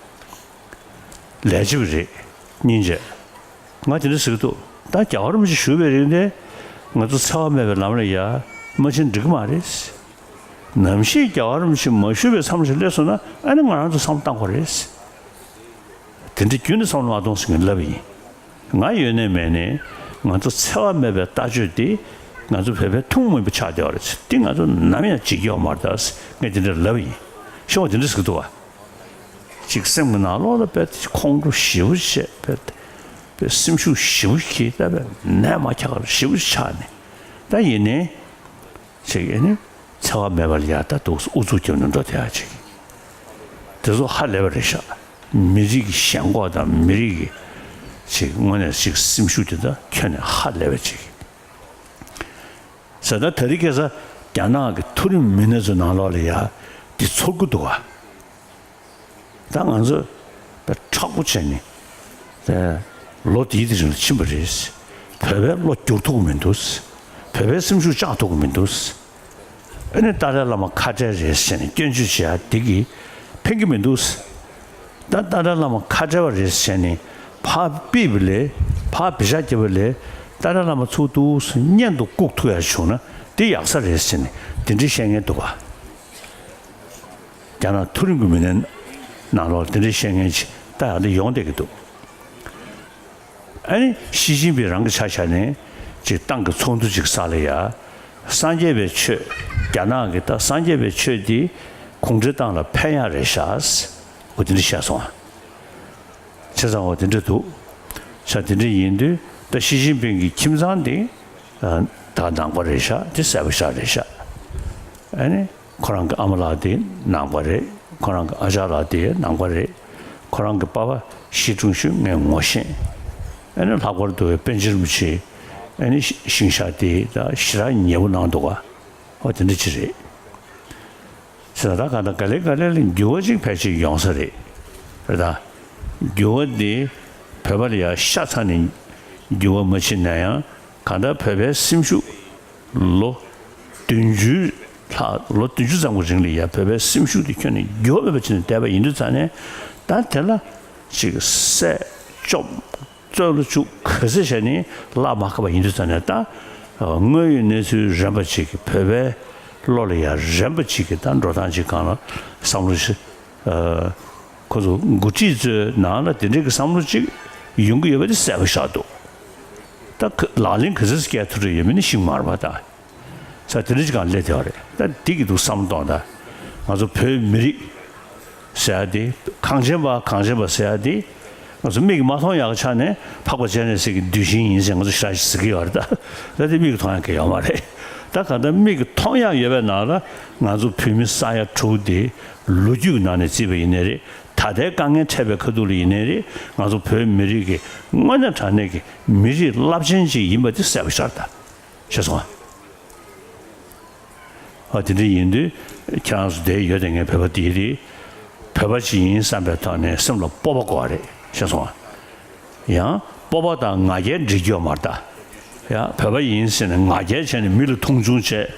ལས་བྱེད་པ་རེད། སྙིང་རྗེ། ང་དེ་འདྲ་ཟེར་གྱི་འདུག་ད་རྒྱལ་བ་རིན་པོ་ཆེ་བཞུགས་པའི་རིང་དེ་ང་ཚོ་འཚེ་བ་མེད་པའི་ལམ་ལ་ཡ་མ་ཕྱིན་འགྲིག་གི་མ་རེད། ནམ་ཞིག་རྒྱལ་བ་རིན་པོ་ཆེ་མ་བཞུགས་པའི་མཚམས་ཤིག་སླེབས་སོང་ན་ཨ་ནི་ང་རང་ཚོ་བསམ་བློ་བཏང་དགོས་རེད། དེ་འདྲ་རྒྱུན་ནས་བསམ་བློ་མ་གཏོང་ཟེར་ངས་ལབ་པ་ཡིན། ང་ཡོད་ནའི་མེད་ནའི་ང་ཚོ་འཚེ་བ་མེད་པའི་ལྟ་སྤྱོད་དེ་ང་ཚོ་བོད་པའི་ཐུན་མོང་མིན་པ་ཆགས་བསྡད་པ་རེད། དེ་ང་ཚོ་ནམ་ཡང་བརྗེད་ཀྱི་ཡོད་མ་རེད་ད་ངས་དེ་འདྲ་ལབ་པ་ཡིན། ཤོག་དེ་འདྲ་ཟེར་གྱི་འདུག་བ། ཅིག་སེམས་ཀྱི་ནང་ལོགས་ལ་དཔེ་ཁོང་ཁྲོ་ཞེ་པོ་བྱས། དཔེ་དཔེ་སེམས་ཤུགས་ཞེ་པོ་སྐྱེས། ད་དཔེ་ནད་མ་ཁྱག་ཞེ་པོ་ཆགས་ནས། ད་ཡིན་ནའི་ཅིག་ཨེ་ནི་འཚེ་བ་མེད་པ་ལ་ཡ་ད་འདུག་ཨུ་ཚུགས་རྒྱབ་ནས་འགྲོ་བསྡད་ཡ་ཅིག་དེ་ཚོ་ཧ་ལས་པ་རེད་ཤག་མི་རིགས་ཀྱི་ཞེན་ཁོག་དང་མི་རིགས་ཀྱི་ཅིག་དངོས་གནས་ཅིག་སེམས་ཤུགས་དེ་ད་ཁྱོན་ནས་ཧ་ལས་པ་ཅིག་ཟེར། ད་དེ་རིང་ཁ་སང་རྒྱ་ནག་གི་མཐོ་རིམ་མི་སྣ་ཚོའི་ནང་ལོགས་ལ་ཡ་འདི་ཚོར་གྱི་འདུག་ག་ད་ང་ཚོ་དཔེ་མཁྲེགས་པོ་བྱས་ནས་དེ་ལོ་དེའི་དེ་རིང་ལ་ཕྱིན་པ་རེད། བོད་པའི་བློ་བསྒྱུར་ཐུབ་ཀྱི་མི་འདུག་བོད་པའི་སེམས་ཤུགས་བཅག་ཐུབ་ཀྱི་མི་འདུག་ཨ་ནི་ཏཱ་ལའི་བླ་མ་ཁ་བྲལ་རེད་ཟེར་ནས་སྐྱོན་བརྗོད་བྱེད་ཡ་དེ་གིས་ཕན་གྱི་མི་འདུག་ད་ཏཱ་ལའི་བླ་མ་ཁ་བྲལ་བ་རེད་ཟེར་ནས་ཕར་ཕུད་པ་ལས། ཕར་བེ་ཤ་བརྒྱབ་པ་ལས། ཏཱ་ལའི་བླ་མ་ཚུར་འདུག་སེ་གཉེན་དུ་བཀུག་ཐུབ་ཡ་བྱུང་ན་དེ་ཡག་ས་རེད་ཟེར་ནས་དེ་འདྲའི་བཤད་མཁན་འདུག་ག་རྒྱ་ནག་མཐོ་རིམ་གྱི་མི་སྣའི་ནང་ལོགས་དེ་འདྲའི་བཤད་མཁན་ཅིག་ད་ཡང་དེ་ཡོང་བསྡད་ཀྱི་འདུག་ཨ་ནི་ཞི་ཅིན་ཕིང་རང་གི་ཆ་བཞག་ནས་ཅིག་ཏང་གི་ཚོགས་འདུ་ཅིག་ས་ལ་ཡ། སངས་རྒྱས་པའི་ཆོས། རྒྱ་ནག་གི་ད་སངས་རྒྱས་པའི་ཆོས་འདི་གུང་ཁྲན་ཏང་ལ་ཕན་ཡག་རེད་ཤག་འོ་དེ་འདྲ་བཤད་སོང་ཨ། བྱས་ཙང་འོ་དེ་འདྲ་འདུག་ཤག་དེ་འདྲ་ཡིན་དུས་ད་ཞི་ཅིན་ཕིང་གི་ཁྱིམ་ཚང་འདི་ད་ནང་པ་རེད་ཤག་དེ་གསལ་པོ་ཤག་རེད་ཤག་ཨ་ནི། ཁོ་རང་གི་ཨ་མ་ལགས་དེ་ནང་པ་རེད། ཁོ་རང་གི་ཨ་ཅག་ལགས་དེ་ནང་པ་རེད། ཁོ་རང་གི་པ་ཕ་ཞི་ཀྲུང་ཞུན་ངས་ངོ་ཤེས། ཨ་ནི་ལྷག་པར་དུ་པཎ་ཆེན་རིན་པོ་ཆེ་ཨ་ནི་ཤིང་ཤག་དེ་ད་ཞེ་དྲག་ཉེ་པོ་གནང་འདུག་ག་འོ་དེ་འདྲ་ཅིག་རེད། ཟེར་ན་ད་གང་ལྟར་ག་ལེ་ག་ལེ་ལ་འགྱུར་བ་ཅིག་ཕལ་ཆེར་ཡོང་ས་རེད། རེད་ད། འགྱུར་བ་འདི་བོད་པ་ལ་ཡ་ཤ་ཚ་ནས་འགྱུར་བ་མ་ཕྱིན་ན་ཡང་གང་ལྟར་བོད་པའི་སེམས་ཤུགས། ལོ་བདུན་ཅུ་ལྷག་ལོ་བདུན་ཅུ་ཙམ་གྱི་རིང་ལ་ཡ་བོད་པའི་སེམས་ཤུགས་དེ་ཁྱོན་ནས་འགྱུར་བ་མེད་པ་བྱས་ནས་བསྡད་པ་ཡིན་དུས་ཙང་ནས། ད་དེ་ལ་ཅིག་བསད་བཅོམ་བཙོན་ལ་བཅུག་ག་ཚོད་བྱས་ནས་ལག་མ་ཁ་བ་ཡིན་དུས་ཙང་ནས། ད་དངོས་ཡོད་གནས་ཚུལ་རན་པ་ཅིག་གི་བོད་པའི་བློ་ལ་ཡ་རན་པ་ཅིག་གི་ད་འགྲོ་སྟངས་ཅིག་སྒང་ལ་བསམ་བློ་ཞིག་ཁོ་ཚོ་འགོ་ཁྲིད་ཚོའི་ནང་ལ་དེ་འདྲའི་གི་བསམ་བློ་ཅིག་ ཡོང་གི་ཡོད་པ་དེ་གསལ་པོ་ཤར་འདུག་ད་ཁ་ལག་ལེན་ག་ཚོད་སྐྱེལ་ཐུབ་རེ་ཡོད་མེད་ནི་ཤེས་མ་རེད་པ། ད་ས་དེ་འདྲ་ཅིག་གང་སླེབས་བསྡད་པ་རེད། ད་འདི་གི་འདུག་བསམ་བློ་གཏོང་། ད་ང་ཚོ་བོད་མི་རིགས་ཟེར་ཡ་དེ། གངས་ཅན་པ། གངས་ཅན་པ་ཟེར་ཡ་དེ། ང་ཚོ་མིག་གིས་མ་མཐོང་ཡག་ཆ་ནས་འཕགས་པ་སྤྱན་རས་གཟིགས་ཀྱི་གདུལ་ཞིང་ཡིན་ཟེར་ང་ཚོ་ཞེ་དྲག་ཅིག་ཟེར་གྱི་ཡོད་རེད། ད་ད་དེ་མིག་གིས་མཐོང་ཡག་གི་ཡོད་མ་རེད། ད་གང་ལྟར་མིག་གིས་མཐོང་ཡག་ཡོད་པའི་ནང་ལ་ང་ཚོ་བོད་མི་ས་ཡ་དྲུག་དེ་ལོ་རྒྱུས་ཀྱི་ནང་ནས་བརྩིས་པ་ཡིན་ནའི་རེད། ད་ལྟའི་དཀའ་ངལ་འཕྲད་པའི་ཁ་ཐུག་ལ་ཡིན་ནའི་རེད། ང་ཚོ་བོད་མི་རིགས་ཀྱི་དངོས་གནས་དྲང་གནས་ཀྱི་མི་རིགས་རླབས་ཆེན་ཅིག་ཡིན་པ་དེ་གསལ་པོ་ཤར། ད་ཤེས་སོང་ཨ། ཨ། དེ་འདྲ་ཡིན་དུས་ཁྱེད་རང་ཚོ་བསྡད་ཡོད་དེ། ངས་བོད་པ་དེ་རེད། བོད་པ་ཅིག་ཡིན་བསམ་པའི་ཐོག་ནས་སེམས་ལ་སྤོབས་པ་དགོས་པ་རེད། ཤེས་སོང་ཨ། ཡང་སྤོབས་པ་དང་ང་རྒྱལ་འགྲིག་གི་ཡོད་མ་རེད་ད། ཡང་བོད་པ་ཡིན་ཟེར་ནས་ང་རྒྱལ་བྱས་ནས་མི་ལ་མཐོང་ཆུང་བྱས།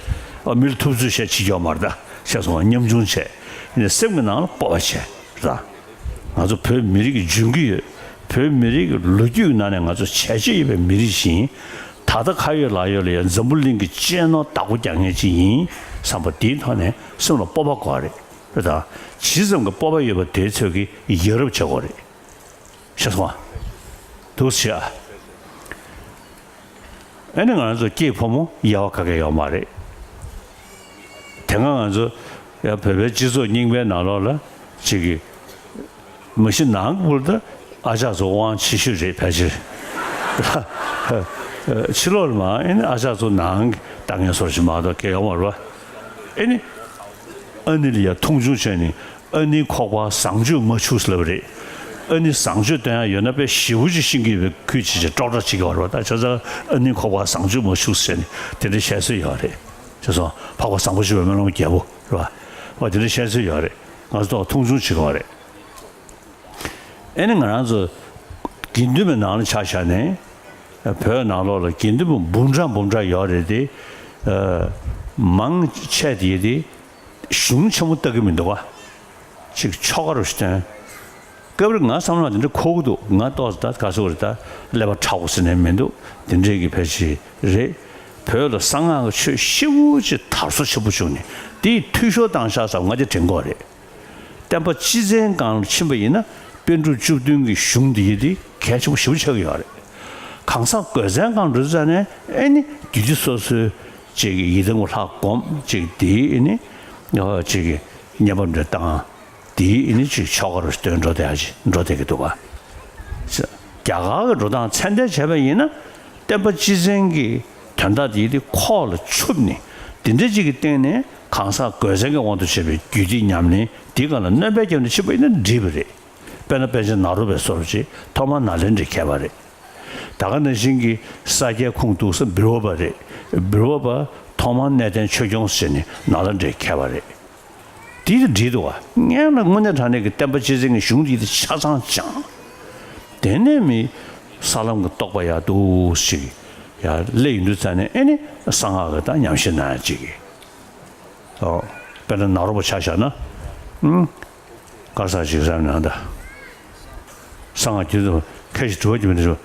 ཨ། མི་ལ་ཐུབ་ཚོད་བྱས་བྱེད་ཀྱི་ཡོད་མ་རེད་ད། ཤེས་སོང་ཨ། ཉམ་ཆུང་བྱས། ཡིན་ནའི་སེམས་ཀྱི་ནང་ལ་སྤོབས་པ་བྱས་རེད་ད། ང་ཚོ་བོད་མི་རིགས་ཀྱི་འཇོན་གྱི་ཡོད། བོད་མི་རིགས་ཀྱི་ལོ་རྒྱུས་ཀྱི་ནང་ནས་ང་ཚོ་བྱས་རྗེས་ཡོད་པའི་མི་རིགས་ཤིག་ཡིན། ད་ལྟ་ཁ་ཡོད་ལག་ཡོད་ལ་ཡང་འཛམ་བུ་གླིང་གི་གཅེས་ནོར་བདག་པོ་རྒྱག་མཁན་ཅིག་ཡིན་བསམ་པ་དེའི་ཐོག་ནས་སེམས་ལ་སྤོབས་པ་དགོས་པ་རེད། རེད་ད། ཇི་ཙམ་གྱི་སྤོབས་པ་ཡོད་པ་དེའི་ཚོད་ཀྱིས་ཡ་རབས་བྱེད་དགོས་རེད། ཤེས་སོང་ཨ། འདུག་སེ་བྱས་ཨ། ཨ་ནི་ང་རང་ཚོ་སྐྱེས་ཕོ་མོ་ཡ་བ་ག་གེ་ཡོད་མ་རེད། དེ་སྔ་ང་ཚོ་ཡ་བོད་པའི་སྤྱི་ཚོགས་རྙིང་པའི་ནང་ལོགས་ལ་ཅིག་གི་མ་གཞི་ནང་གི་བུ་ལ་ད་ཨ་ཅག་ཚོ་དབང་ཆེ་ཤོས་རེད། ཕལ་ཆེར་ཕྱི་ལོགས་ལ་མ་ཨ་ནི་ཨ་ཅག་ཚོ་ནང་གི་ལྟ་མཁན་བཟོ་འདྲ་ཞིག་མ་གཏོགས་གང་ཡང་ཡོད་མ་རེད་པ། ཨ་ནི་ཨ་ནི་ལ་ཡ་མཐོང་ཆུང་བྱས་ནས། ཨ་ནི་ཁོག་པ་བཟང་སྤྱོད་མ་ཕྱུག་ཟེར་ལབ་རེད། ཨ་ནི་བཟང་སྤྱོད་སྟོན་ཡ་ཡོད་ན་དཔེ་ཞེ་པོ་ཅིག་ཤེས་ཀྱི་ཡོད་པའི་ཁུལ་བྱེད་བྱེད་ཀྲོག་ཀྲོག་བྱེད་ཀྱི་ཡོད་རེད་པ། ད་ཆ་ཚང་ཨ་ནི་ཁོག་པ་བཟང་སྤྱོད་མ་ཕྱུག་ཟེར་ནས་དེ་འདྲ་བཤད་སྲོལ་ཡོད་རེད། བྱས་ཙང་འཕགས་པ་བཟང་པོ་ཞེས་པའི་སྨོན་ལམ་རྒྱལ་པོ་རེད་པ། འོ་དེ་འདྲ་བཤད་སྲོལ་ཡོད་རེད། ང་ཚོ་ཐོག་མཐོང་ཆུང་བྱེད་ཀྱི་ཡོད་རེད། ཨ་ནི་ང་རང་ཚོ་དགེ་འདུན་པའི་ནང་ལ་ཆ་བཞག་ནས། བོད་ནང་ལོགས་ལ་དགེ་འདུན་པ་འབུམ་ཕྲག་འབུམ་ཕྲག་ཡོད་རེད་དེ། ཨ། མང་ཆེ་དེ་དེ་གཞུང་ཆེན་མོ་ལྟ་གི་མི་འདུག་ག་ཅིག་ཆོ་ག་རུ་སྟོན། སྐབས་རེ་ང་བསམ་བློ་དེ་འདྲ་འཁོར་གི་འདུག་ང་ཏོག་ཙམ་ད་ག་ཚོད་རེད། ད་ཀླད་པ་ཁྲ་བོ་ཟེར་ནས་མི་འདུག་དེ་འདྲའི་གི་ཕལ་ཆེར་རེད། བོད་ལ་གསང་སྔགས་ཀྱི་ཆོས་ཞེ་པོ་ཅིག་དར་སོ་ཆེན་པོ་བྱུང་ནས་དེའི་འཐུས་ཤོར་བཏང་ཤག་བསམ། ང་དེ་དྲན་གྱི་ཡོད་རེད། བསྟན་པ་སྤྱི་བཙན་སྒང་ལ་ཕྱིན་པ་ཡིན་ན་པཎ་གྲུབ་བཅུ་བདུན་གྱི་གཞུང་འདི་ཡི་དེ་གལ་ཆེན་པོ་ཞེ་པོ་ཆགས་ཀྱི་ཡོད་རེད། གང་ཟག་གོས་བཙན་སྒང་འགྲོ་ཙ་ནས་ཨེ་ནི་རྒྱུད་སྡེ་སོ་སོའི་ཅིག་གི་ཡི་དམ་གྱི་ལྷ་སྒོམ། ཅིག་དེའི་ཨེ་ནི་ཅིག་གི་བསྙེན་པ་འདྲ་བཏང་། དེའི་ཨེ་ནི་ཅིག་ཆོ་ག་རུ་སྟོན་འགྲོ་བསྡད་ཡ་ཅིག་འགྲོ་བསྡད་ཀྱི་འདུག་ག་རྒྱ་གར་གྱི་འགྲོ་སྟངས་ཚད་ལྡན་བྱས་པ་ཡིན་ན། བསྟན་པ་སྤྱི་བཙན་གྱི་དོན་དག་དེ་དེ་ཁོག་ལ་ཆུབ་ནས་དེ་འདྲ་ཅིག་གི་སྟེང་ནས་གང་ཟག་གོས་བཙན་གྱི་དབང་དུ་བྱས་པའི་རྒྱུད་སྡེ་ཉམས་ལེན་དེའི་སྒང་ལ་སྣོན་པ་བརྒྱབ་ནས་ཕྱིན་པ་ཡིན་ན་འགྲིག་པ་རེད། དཔེར་ན་པཎ་ཆེན་ནཱ་རོ་པའི་བཟོ་འདྲ་ཅིག་ཐོག་མར་ནཱ་ལེནྡྲའི་མཁས་པ་རེད། ད་ག་ནང་བཞིན་གྱི་ས་སྐྱའི་ཁུངས་གཏུགས་ས་བིར་ཝ་པ་རེད། བིར་ཝ་པ་ཐོག་མར་གནས་བརྟན་ཆོས་སྐྱོང་ཟེར་ནས་ནཱ་ལེནྡྲའི་མཁས་པ་རེད། དེ་ཡིས་འགྲིག་འདུག་ག་སྔོན་ལ་དངོས་གནས་དྲང་གནས་ཀྱི་བསྟན་པ་སྤྱི་བཙན་གྱི་གཞུང་འདི་ཆ་ཚང་སྦྱངས། དེ་ནས་མི་ས་ལམ་གྱི་རྟོགས་པ་ཡག་འདུག་ཞིག་ཡར་སླེབས་ཡོང་དུས་ཙ་ནས་ཨེ་ནི་གསང་སྔགས་ཀྱི་ད་ཉམས་ཞིབ་གནང་ཡ་ཅིག་གི། ཨོ། དཔེར་ན་ནཱ་རོ་པ་ཆ་བཞག་ན། ཨུམ། དཀར་ས་ཅིག་བསམ་ན་ད། གསང་སྔགས་རྒྱུད་དུ་ཁ་ཞིག་དྲི་བ་རྒྱུ་མི་འདྲ།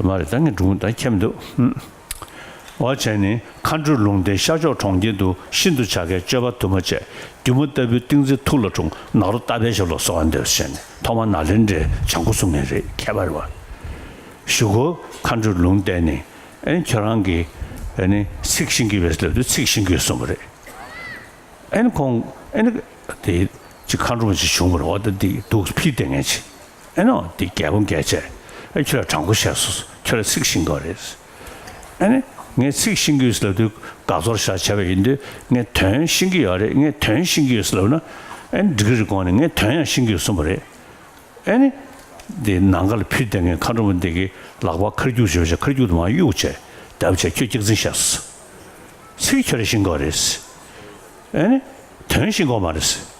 མ་རེད། ད་ངས་སྒྲུང་ད་མཁྱེན་མི་འདུག་ཧུམ། འོ་བྱས་ནས་མཁའ་འགྲོའི་ལུང་བསྟན་ཤར་ཕྱོགས་གྲོང་ཁྱེར་དུ། ཤིན་ཏུ་བྱ་དཀའི་སྤྱོད་པ་དུ་མ་བྱས། སྒྱུ་མ་ལྟ་བུའི་ཏིང་འཛིན་ཐུགས་ལ་འཁྲུངས། ནཱ་རོ་ཏ་པའི་ཞབས་ལ་གསོལ་བ་འདེབས་ཟེར་ནས་ཐོག་མར་ནཱ་ལེནྡྲའི་བྱང་སྒོ་སྲུང་མཁན་རེད། མཁས་པ་རེད་པ། གཞུག་གུ་མཁའ་འགྲོའི་ལུང་བསྟན་ནས་ཨེ་ནི་ཁྱོད་རང་གིས་ཨེ་ནི་ཚིག་ཤེས་ཀྱི་ཡོད་པས་ལབ་དུས་ཚིག་ཤེས་ཀྱི་ཡོད་གསུངས་པ་རེད། ཨེ་ནི་ཁོང་ཨེ་ནི་དེ་ཅིག་མཁའ་འགྲོ་མ་ཅིག་བྱུང་བ་རེད། འོ་ད་འདི་འདུག་ཕྱིར་བསྡད་མཁན་ཅིག་ཨེ་ནི་འོ་འདི་རྒྱལ་པོ་རྒྱལ་བྱས། ཨེ་ཁྱོད་ལ་དྲང་པོ་བཤད་སོང་། ཁྱོད་ལ་ཚིག་ཤེས་ཀྱི་ཡོད་རེད། ཨེ་ནི་ངས་ཚིག་ཤེས་ཀྱི་ཡོད་ལབ་དུས་དགའ་ཚོར་ཞེ་དྲག་བྱས་པ་ཡིན་དུས། ངས་དོན་ཤེས་ཀྱི་ཡོད་རེད། ངས་དོན་ཤེས་ཀྱི་ཡོད་ལབ་ན་ཨེ་ནི་འགྲིག་གི་རེད་དགོངས་ནས། ངས་དོན་ཡང་ཤེས་ཀྱི་ཡོད་གསུངས་པ་རེད། ཨེ་ནི། འདི་ནང་ཁ་ལ་ཕྱིར་བསྡད་མཁན་མཁའ་འགྲོ་མ་འདི་གིས་ལག་པ་ཁ་རྒྱུག་བྱས་པ་བྱས། ཁ་རྒྱུག་དུ་མར་གཡུག་བྱས། བརྡབ་བྱས་ཁྱོད་སྐྱག་རྫུན་བཤད་སོང་། ཚིག་ཁྱོད་རང་ཤེས་ཀྱི་ཡོད་རེད། ཨེ་ནི། དོན་ཤེས་ཀྱི་ཡོད་མ་རེད།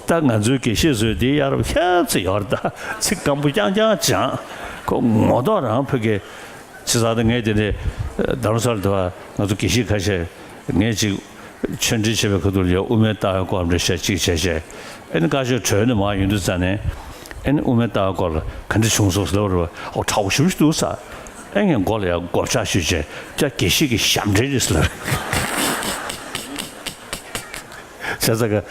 ད་ང་ཚོའི་དགེ་བཤེས་ཚོས་འདི་གཡར་བ་ཁྱད་ཚོད་ཡོད་རེད། ད་ཚིག་སྐམ་པོ་རྐྱང་རྐྱང་སྦྱངས། ཁོ་ངོ་ཐོག་རང་ཕ་གི། བྱས་ཙང་ད་ངས་དེ་ནས་རྡ་རམ་ས་ལ་དེ་བ་ང་ཚོ་དགེ་བཤེས་ཁ་ཤས། ངས་ཅིག་ཆོས་འབྲེལ་བྱེད་པའི་ཁ་ཐུག་ལ་ཡང་དབུ་མའི་ལྟ་བའི་སྐོར་འདྲ་བཤད་ཅིག་བྱས་བྱས། ཨེ་ནི་བཀའ་ཆོས་གྲོལ་ནས་མར་ཡོང་དུས་ཙ་ནས། ཨེ་ནི་དབུ་མའི་ལྟ་བའི་སྐོར་ལ་ག་འདྲ་བྱུང་སོང་ཟེར་ལབ་རེད་པ། ཨོ་དྲག་པོ་ཞེ་པོ་ཞིག་འདུག་ཟེར། ཨེ་ངས་མགོ་ལ་ཡར་སྒོ་ལྕགས་གཞུས་བྱས། ཅག་དགེ་བཤེས་ཀྱི་ཞབས་འདྲེན་རེད་ཟེར་ལབ། བྱས་ཙང་ག་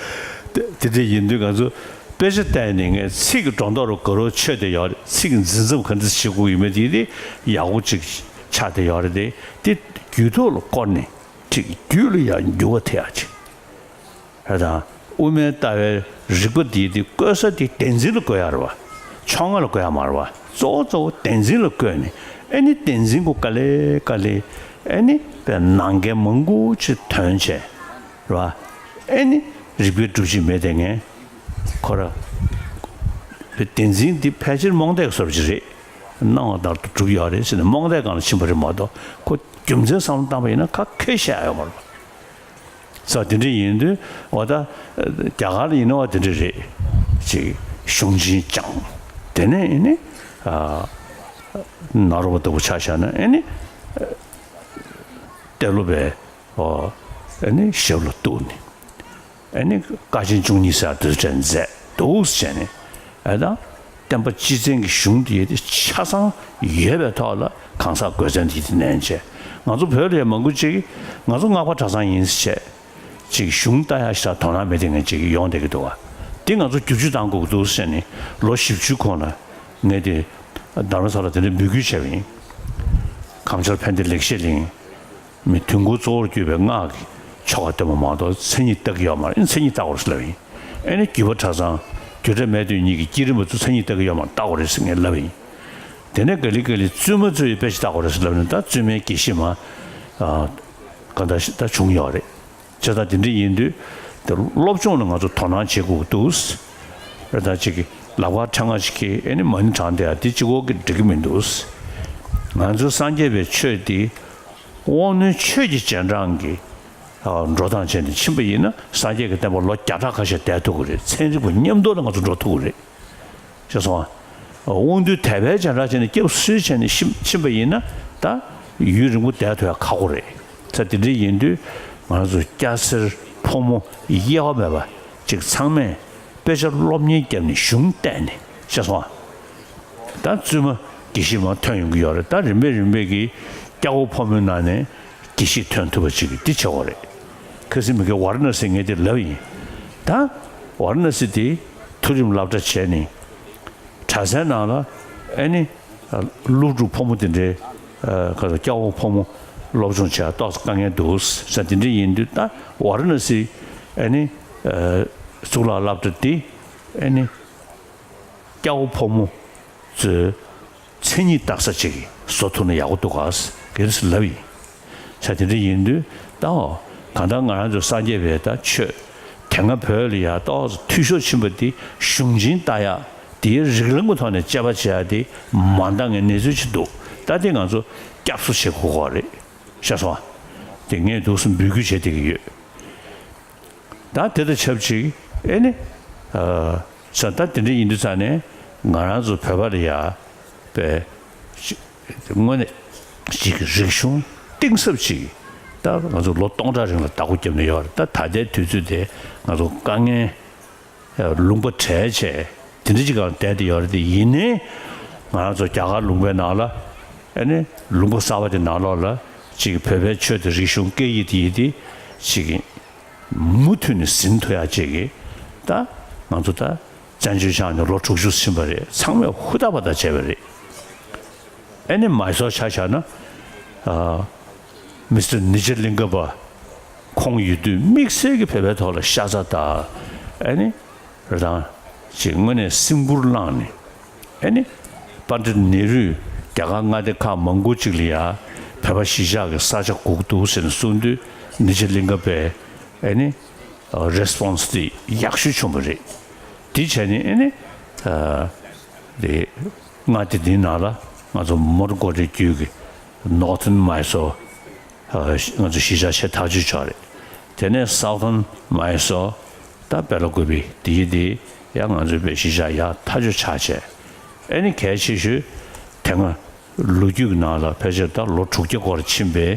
དེ་དེ་འདྲ་ཡིན་དུས་ང་ཚོ་ དཔེ་ཆ་བལྟས་ནས་ངས་ཚིག་གི་སྒྲོ་འདོགས་རུ་ག་རུ་ཆོད་བསྡད་ཡོད་རེད། ཚིག་གི་འཛིན་མཚམས་ག་འདྲ་བྱེད་དགོས་ཡོད་མེད་དེ་དེ་ཡག་པོ་ཅིག་ཆགས་བསྡད་ཡོད་རེད། དེ་དེ་རྒྱུད་ཐོག་ལ་བསྐོར་ནས་ཅིག་རྒྱུད་ལ་ཡང་འགྱུར་བ་ཐེབས་ཡག་ཅིག་རེད་དང་། དབུ་མའི་ལྟ་བའི་རིག་པ་འདི་དེ་བཀོད་ས་དེ་བདེན་འཛིན་ལ་བཀོད་ཡག་རེད་བ། ཕྱོགས་སྔ་ལ་བཀོད་ཡག་མ་རེད་བ། གཙོ་བོ་གཙོ་བོ་བདེན་འཛིན་ལ་བཀོད་ནས། ཨེ་ནི་བདེན་འཛིན་གོ་དཀའ་ལས་དཀའ་ལས། ཨེ་ནི་པའི་ནང་འགལ་མང་པོ་ཅིག་ཐོན་བྱས། རེད་བ། ཨེ་ནི་རིག་པའི་སྒྲུབ་བྱེད་མེད་དེ་ངས་ཁོ་ར་བདེན་འཛིན་འདི་ཕལ་ཆེར་རྨོངས་དད་བཟོ་འདྲ་ཅིག་རེད། སྣང་བ་ལྟར་དུ་གྲུབ་ཡོད་རེད་ཟེར་ནས་རྨོངས་དད་སྒང་ལ་ཕྱིན་པ་རེད་མ་གཏོགས། ཁོ་རྒྱུ་མཚན་བསམ་བློ་བཏང་པ་ཡིན་ན་ཁ་ཁས་བཤད་ཡོད་མ་རེད། ས་དེ་འདྲ་ཡིན་དུས་འོ་ད་རྒྱ་གར་ལ་ཡིན་ན་བ་དེ་འདྲ་རེད། ཅིག་གཞུང་ཆེན་བསྐྱངས། དེ་ནས་ཡིན་ནི་ཨ་ནཱ་རོ་པ་ལྟ་བུ་ཆ་བཞག་ན་ཨེ་ནི་ཏེ་ལོ་པའི་ཨོ་ཨེ་ནི་ཞབས་ལ་གཏུགས་ནས། ཨེ་ནི་ཀ་ཆེན་བཅུ་གཉིས་ཟེར་དུས་དྲན་མཛད་འདུག་ཟེར་ནས། ཨེ་ད་བསྟན་པ་སྤྱི་བཙན་གྱི་གཞུང་དེ་ཡོད་དེ་ཆ་ཚང་ཡོད་པའི་ཐོག་ལ་གང་ཟག་དགོས་མཚན་དེ་དེ་ནན་བྱས། ང་ཚོ་བོད་ལ་ཡང་མང་པོ་ཅིག་ང་ཚོ་སྔགས་པ་གྲྭ་ཚང་ཡིན་ཟེར་བྱས་ཅིག་གཞུང་ལྟ་ཡག་ཞིག་དང་དོ་སྣང་མེད་དེ་ངས་ཅིག་ཡོང་བསྡད་ཀྱི་འདུག་བ། དེ་ང་ཚོ་བསྒྱུར་བཅོས་གཏང་དགོས་ཀྱི་འདུག་ཟེར་ནས་ལོ་བཞི་བཅུའི་གོང་ལ་ངས་དེ་རྡ་རམ་ས་ལ་དེ་འདྲའི་འབོད་སྐུལ་བྱས་པ་ཡིན། ཁམས་ཆོས་ཕན་བདེ་ལེགས་བཤད་གླིང་། མི་དུས་འཁོར་གཙོ་བོར་གྱུར་པའི་སྔགས་ཀྱི་ཆོ་ག་སྟོན་པ་མ་གཏོགས་མཚན་ཉིད་བལྟ་གི་ཡོད་མ་རེད། མཚན་ཉིད་བལྟ་དགོས་རེད་ཟེར་ལབ་ཡིན། ཨེ་ནི་བརྒྱུད་པ་གྲྭ་ཚང་རྒྱུ་འབྲས་མེད་དོན་གཉིས་ཀྱི་བསྐྱེད་རིམ་པ་ཚོ་མཚན་ཉིད་བལྟ་གི་ཡོད་མ་རེད། བལྟ་དགོས་རེད་ཟེར་ངས་ལབ་ཡིན། དེ་ནས་ག་ལེ་ག་ལེ་བཙུན་མ་ཚོས་དཔེ་ཆ་བལྟ་དགོས་རེད་ཟེར་ལབ་ནས་ད་བཙུན་མའི་དགེ་བཤེས་མ་གང་ལྟར་ད་བྱུང་ཡོད་རེད། བྱས་ཙང་དེ་འདྲ་ཡིན་དུས་དེ་སློབ་སྦྱོང་ལ་ང་ཚོ་དོ་སྣང་བྱེད་དགོས་འདུག་རེད། ད་ཅིག་གི་ལག་པ་ཕྲེང་བ་ཞིག་གིས་ཨེ་ནི་མ་ཎི་བགྲངས་བསྡད་ཡ་དེ་གཅིག་པོ་གིས་འགྲིག་གི་མི་འདུག་ང་ཚོ་སངས་རྒྱས་པའི་ཆོས་འདི་དབང་རྣོན་ཆོས་ཀྱི་རྗེས་འབྲང་གི་ཨ་འགྲོ་སྟངས་བྱས་ནས་ཕྱིན་པ་ཡིན་ན་སངས་རྒྱས་ཀྱི་བསྟན་པ་ལོ་བརྒྱ་ཕྲག་ཁ་ཤས་བསྡད་ཐུབ་ཀྱི་རེད། ཚན་རིག་པ་མཉམ་དུ་ལ་ང་ཚོ་འགྲོ་ཐུབ་ཀྱི་རེད། ཤེས་སོང་ཨ། དབང་རྣོན་དད་པའི་རྗེས་འབྲང་བྱས་ནས་སྐྱབས་སུ་བྱས་ནས་ཕྱིན་ཕྱིན་པ་ཡིན་ན་ད་ཡུན་རིང་པོ་བསྡད་ཐུབ་ཡ་ཁག་པོ་རེད། ད་དེ་འདྲ་ཡིན་དུས་ང་ཚོ་སྐྱ་སེར་ཕོ་མོ་དབྱེ་བ་མེད་པ་ཅིག་ཚང་མས་དཔེ་ཆ་སློབ་གཉེར་བརྒྱབ་ནས་གཞུང་བལྟས་ནས་ཤེས་སོང་ཨ། ད་བཙུན་མ་དགེ་བཤེས་མ་ཐོན་ཡོང་གི་ཡོད་རེད། ད་རིམ་པས་རིམ་པས་ཀྱིས་སྐྱ་བོ་ཕོ་མོའི་ནང་ནས་དགེ་བཤེས་ཐོན་ཐུབ་པ་ཅིག་འདི་བྱེད་དགོས་རེད། ཁ་སང་མི་དགེ་ཝཱ་ར་ཎ་སི་ངས་འདི་ལབ་ཡིན། ད་ཝཱ་ར་ཎ་སི་དེ་མཐོ་རིམ་སློབ་གྲྭ་བྱས་ནས་གྲྭ་སའི་ནང་ལ་ཨེ་ནི་སློབ་ཕྲུག་ཕོ་མོ་དེ་འདྲའི་ཁ་སང་སྐྱ་བོ་ཕོ་མོ་སློབ་སྦྱོང་བྱས་ཏོག་ཙམ་དཀའ་ངལ་འདུག་ས་དེ་འདྲ་ཡིན་དུས་ད་ཝཱ་ར་ཎ་སི་ཨེ་ནི་གཙུག་ལག་སློབ་གྲྭ་དེ་ཨེ་ནི། སྐྱ་བོ་ཕོ་མོ་ཚོའི་མཚན་ཉིད་བལྟ་ས་ཅིག་བཟོ་ཐུབ་ན་ཡག་པོ་འདུག་ག་གལ་སྲིད་ལབ་ཡིན། ཆ་དེ་འདྲ་ཡིན་དུས་ད་འོ་གང་ལྟར་ང་རང་ཚོ་སངས་རྒྱས་པའི་ད་ཆོས་དེ་སྔ་བོད་ལ་ཡ་ཏོག་ཙམ་འཐུས་ཤོར་ཕྱིན་པ་དེ་གཞུང་ཆེན་ལྟ་ཡག་དེའི་རིགས་ལམ་གྱི་ཐོག་ནས་དཔྱད་པ་བྱེད་ཡག་དེ་མ་འདང་ངེས་གནས་ཚུལ་ཅིག་འདུག་ད་དེ་ང་ཚོ་སྐྱབས་གསོ་བྱེད་དགོས་ཀྱི་རེད། ཤེས་སོང་ཨ། དེ་ངས་འདུག་སེ་འབོད་སྐུལ་བྱེད་བསྡད་ཀྱི་ཡོད། ད་དེ་དང་ཆབས་ཅིག་ཨེ་ནི། ས་ད་དེ་འདྲ་ཡིན་དུས་ཙང་ནས་ང་རང་ཚོ་བོད་པ་ལ་ཡ་པའི་དངོས་གནས་ཅིག་རིག་གཞུང་གཏིང་ཟབ་ཅིག་ད་ང་ཚོ་ལོ་སྟོང་ཕྲག་རིང་ལ་བདག་པོ་བརྒྱབ་ནས་ཡོད་རེད། ད་ད་ལྟའི་དུས་ཚོད་དེ་ང་ཚོ་དཀའ་ངལ་ལུང་པ་བྲལ་བྱས་དེ་འདྲ་ཅིག་གང་བསྡད་དེ་ཡོད་རེད། དེ་ཡིན་ནའི་ང་རང་ཚོ་རྒྱ་གར་ལུང་པའི་ནང་ལ་ཨེ་ནི་ལུང་པ་གསར་པ་དེ་ནང་ལོགས་ལ་ཅིག་བོད་པའི་ཆོས་དང་རིག་གཞུང་སྐད་ཡིག་དེ་ཡིན་དེ་ཅིག་མུ་མཐུད་ནས་ཟིན་ཐུབ་ཡག་ཅིག་གི་ད་ང་ཚོ་ད་བཙན་བྱོལ་བཞག་ནས་ལོ་དྲུག་ཅུ་ཕྱིན་པ་རེད། ཚང་མས་ཧུར་ཐག་པ་ཐག་བྱས་པ་རེད། ཨེ་ནི་མའི་སོར་ཆ་བཞག་ན་ཨ་མི་སི་ཊར་ནི་ཇ་ལིང་ག་པ་ཁོང་ཡོད་དུས་དམིགས་བསལ་གྱི་བོད་པའི་ཐོག་ལ་ཤ་ཚ་དང་ཨེ་ནི་རང་ཅིག་དངོས་གནས་སེམས་ཁུར་བླངས་ནས། ཨེ་ནི། པཎྜི་ཏ་ནེ་རུས་རྒྱ་གར་མངའ་སྡེ་ཁག་མང་པོ་ཅིག་ལ་ཡ་བོད་པ་གཞིས་ཆགས་ཀྱི་ས་ཆ་དགོས་འདུག་ཟེར་ནས་གསུངས་དུས་ནི་ཇ་ལིང་ག་པས་ཨེ་ནི། རེ་སི་པོན་སི་དེ་ཡག་ཤོས་བྱུང་བ་རེད། དེ་བྱས་ནས་ཨེ་ནི། དེ་མངའ་སྡེ་འདིའི་ནང་ལ་ང་ཚོ་མོན་གྷོ་རི་རྒྱུད་ཀྱི་ནོར་ཐོན་མའི་སོར། ང་ཚོ་གཞིས་ཆགས་ཆེ་ཐག་ཆོད་ཆགས་རེད། དེ་ནས་སའུ་ཐན་མའི་སོར་ད་སྦེ་ལ་ཀུ་པེ་དེ་ཡི་དེ་ཡང་ང་ཚོའི་བའི་གཞིས་ཆགས་ཡག་ཐག་ཆོད་ཆགས་བྱས། ཨེ་ནི་གལ་ཆེ་ཤོས་དེ་སྔ་ལོ་རྒྱུས་ཀྱི་ནང་ལ་ཕལ་ཆེར་ད་ལོ་དྲུག་བརྒྱ་སྐོར་ཕྱིན་པའི་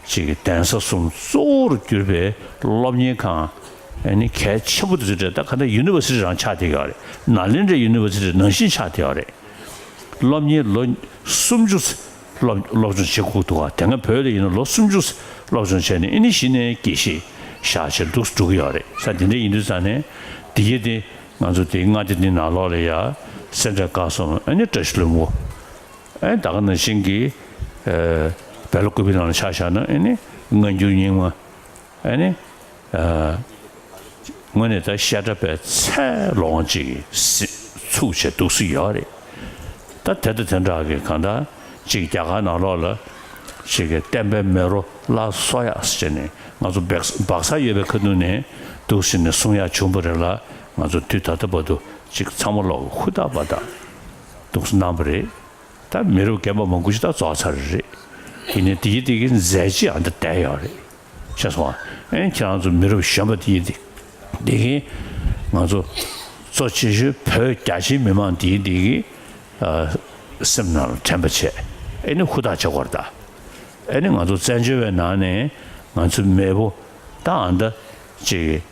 ཅིག་གི་གདན་ས་གསུམ་གཙོ་བོར་གྱུར་པའི་སློབ་གཉེར་ཁང་ཨེ་ནི་གལ་ཆེན་པོ་དེ་ཚོ་རེད། ད་ག་ད་ཡུ་ནི་ཝར་སི་ཊི་རང་ཆགས་བསྡད་ཡོད་རེད། ནཱ་ལེནྡྲའི་ཡུ་ནི་ཝར་སི་ཊི་ནང་བཞིན་ཆགས་བསྡད་ཡོད་རེད། སློབ་གཉེར་ལོ་སུམ་ཅུ་སློབ་སློབ་སྦྱོང་བྱེད་དགོས་འདུག་ག་དེ་སྔ་བོད་ལ་ཡིན་ན་ལོ་སུམ་ཅུ་སློབ་སྦྱོང་བྱས་ནས་ཨེ་ནི་གཞི་ནས་དགེ་བཤེས་བཞག་བྱས་འདུག་འགྲོ་གི་ཡོད་རེད། ས་དེ་འདྲ་ཡིན་དུས་ཙང་ནས་དེ་གའི་དེ་ ང་ཚོ་དེའི་མངའ་སྡེ་འདི་ནང་ལོགས་ལ་ཡ་སེ་འབྲས་དཀར་གསུམ། ཨ་ནི་བཀྲ་ཤིས་ལྷུན་པོ། ཨ་ནི་ད་ག་ནང་བཞིན་གྱི་ཨ་བལ་ལོ་ཀུ་པའི་ནང་ལ་ཆ་བཞག་ན་ཨ་ནི་སྔ་འགྱུར་རྙིང་མ། ཨ་ནི་ཨ་དངོས་གནས་ད་བཤད་གྲྭ་པའི་ཚད་ལོངས་ཅིག་གི་ཚུགས་བྱས་འདུག་སེ་ཡོད་རེད། ད་དེ་དང་དེ་འདྲ་གི་གང་ལྟར་ཅིག་རྒྱ་གར་ནང་ལོགས་ལ་ཅིག་གི་བསྟན་པའི་མེ་རོ་སླར་གསོ་ཡག་ཟེར་ནས་ང་ཚོ་སྦག་སྦག་ས་ཡོད་པའི་ཁ་ཐུག་ནས་འདུག་སེ་ནས་གསུང་ཡག་བྱུང་བ་རེད་ལ། ང་ཚོ་དུས་ད་ལྟ་བར་དུ་ཅིག་ཚང་མ་ལོག་ཧུར་ཐག་པ་དང་འདུག་སེ་གནང་བ་རེད། ད་མི་རབས་རྒན་པ་མང་པོ་ཞིག་ད་རྫོགས་ཚར་རེད། ཡིན་ནའི་དེ་ཡི་དེ་གི་མཛད་རྗེས་ཨ་འདི་བསྡད་ཡོད་རེད། ཤེས་སོང་ཨ། ཨེ་ཁྱེད་རང་ཚོ་མི་རབས་གཞོན་པ་དེ་ཡི་དེ་དེ་གི་ང་ཚོ་གཙོ་ཆེ་ཤོས་བོད་རྒྱ་ཆེའི་མི་མང་དེ་ཡི་དེ་གི་ཨ་སེམས་ནང་ལ་དྲན་པ་བྱས། ཨེ་ནི་ཧུར་ཐག་བྱེད་དགོས་རེད་ད། ཨེ་ནི་ང་ཚོ་བཙན་བྱོལ་བའི་ནང་ནས་ང་ཚོ་མེས་པོ་ད་ཨ་འདི་ཅིག་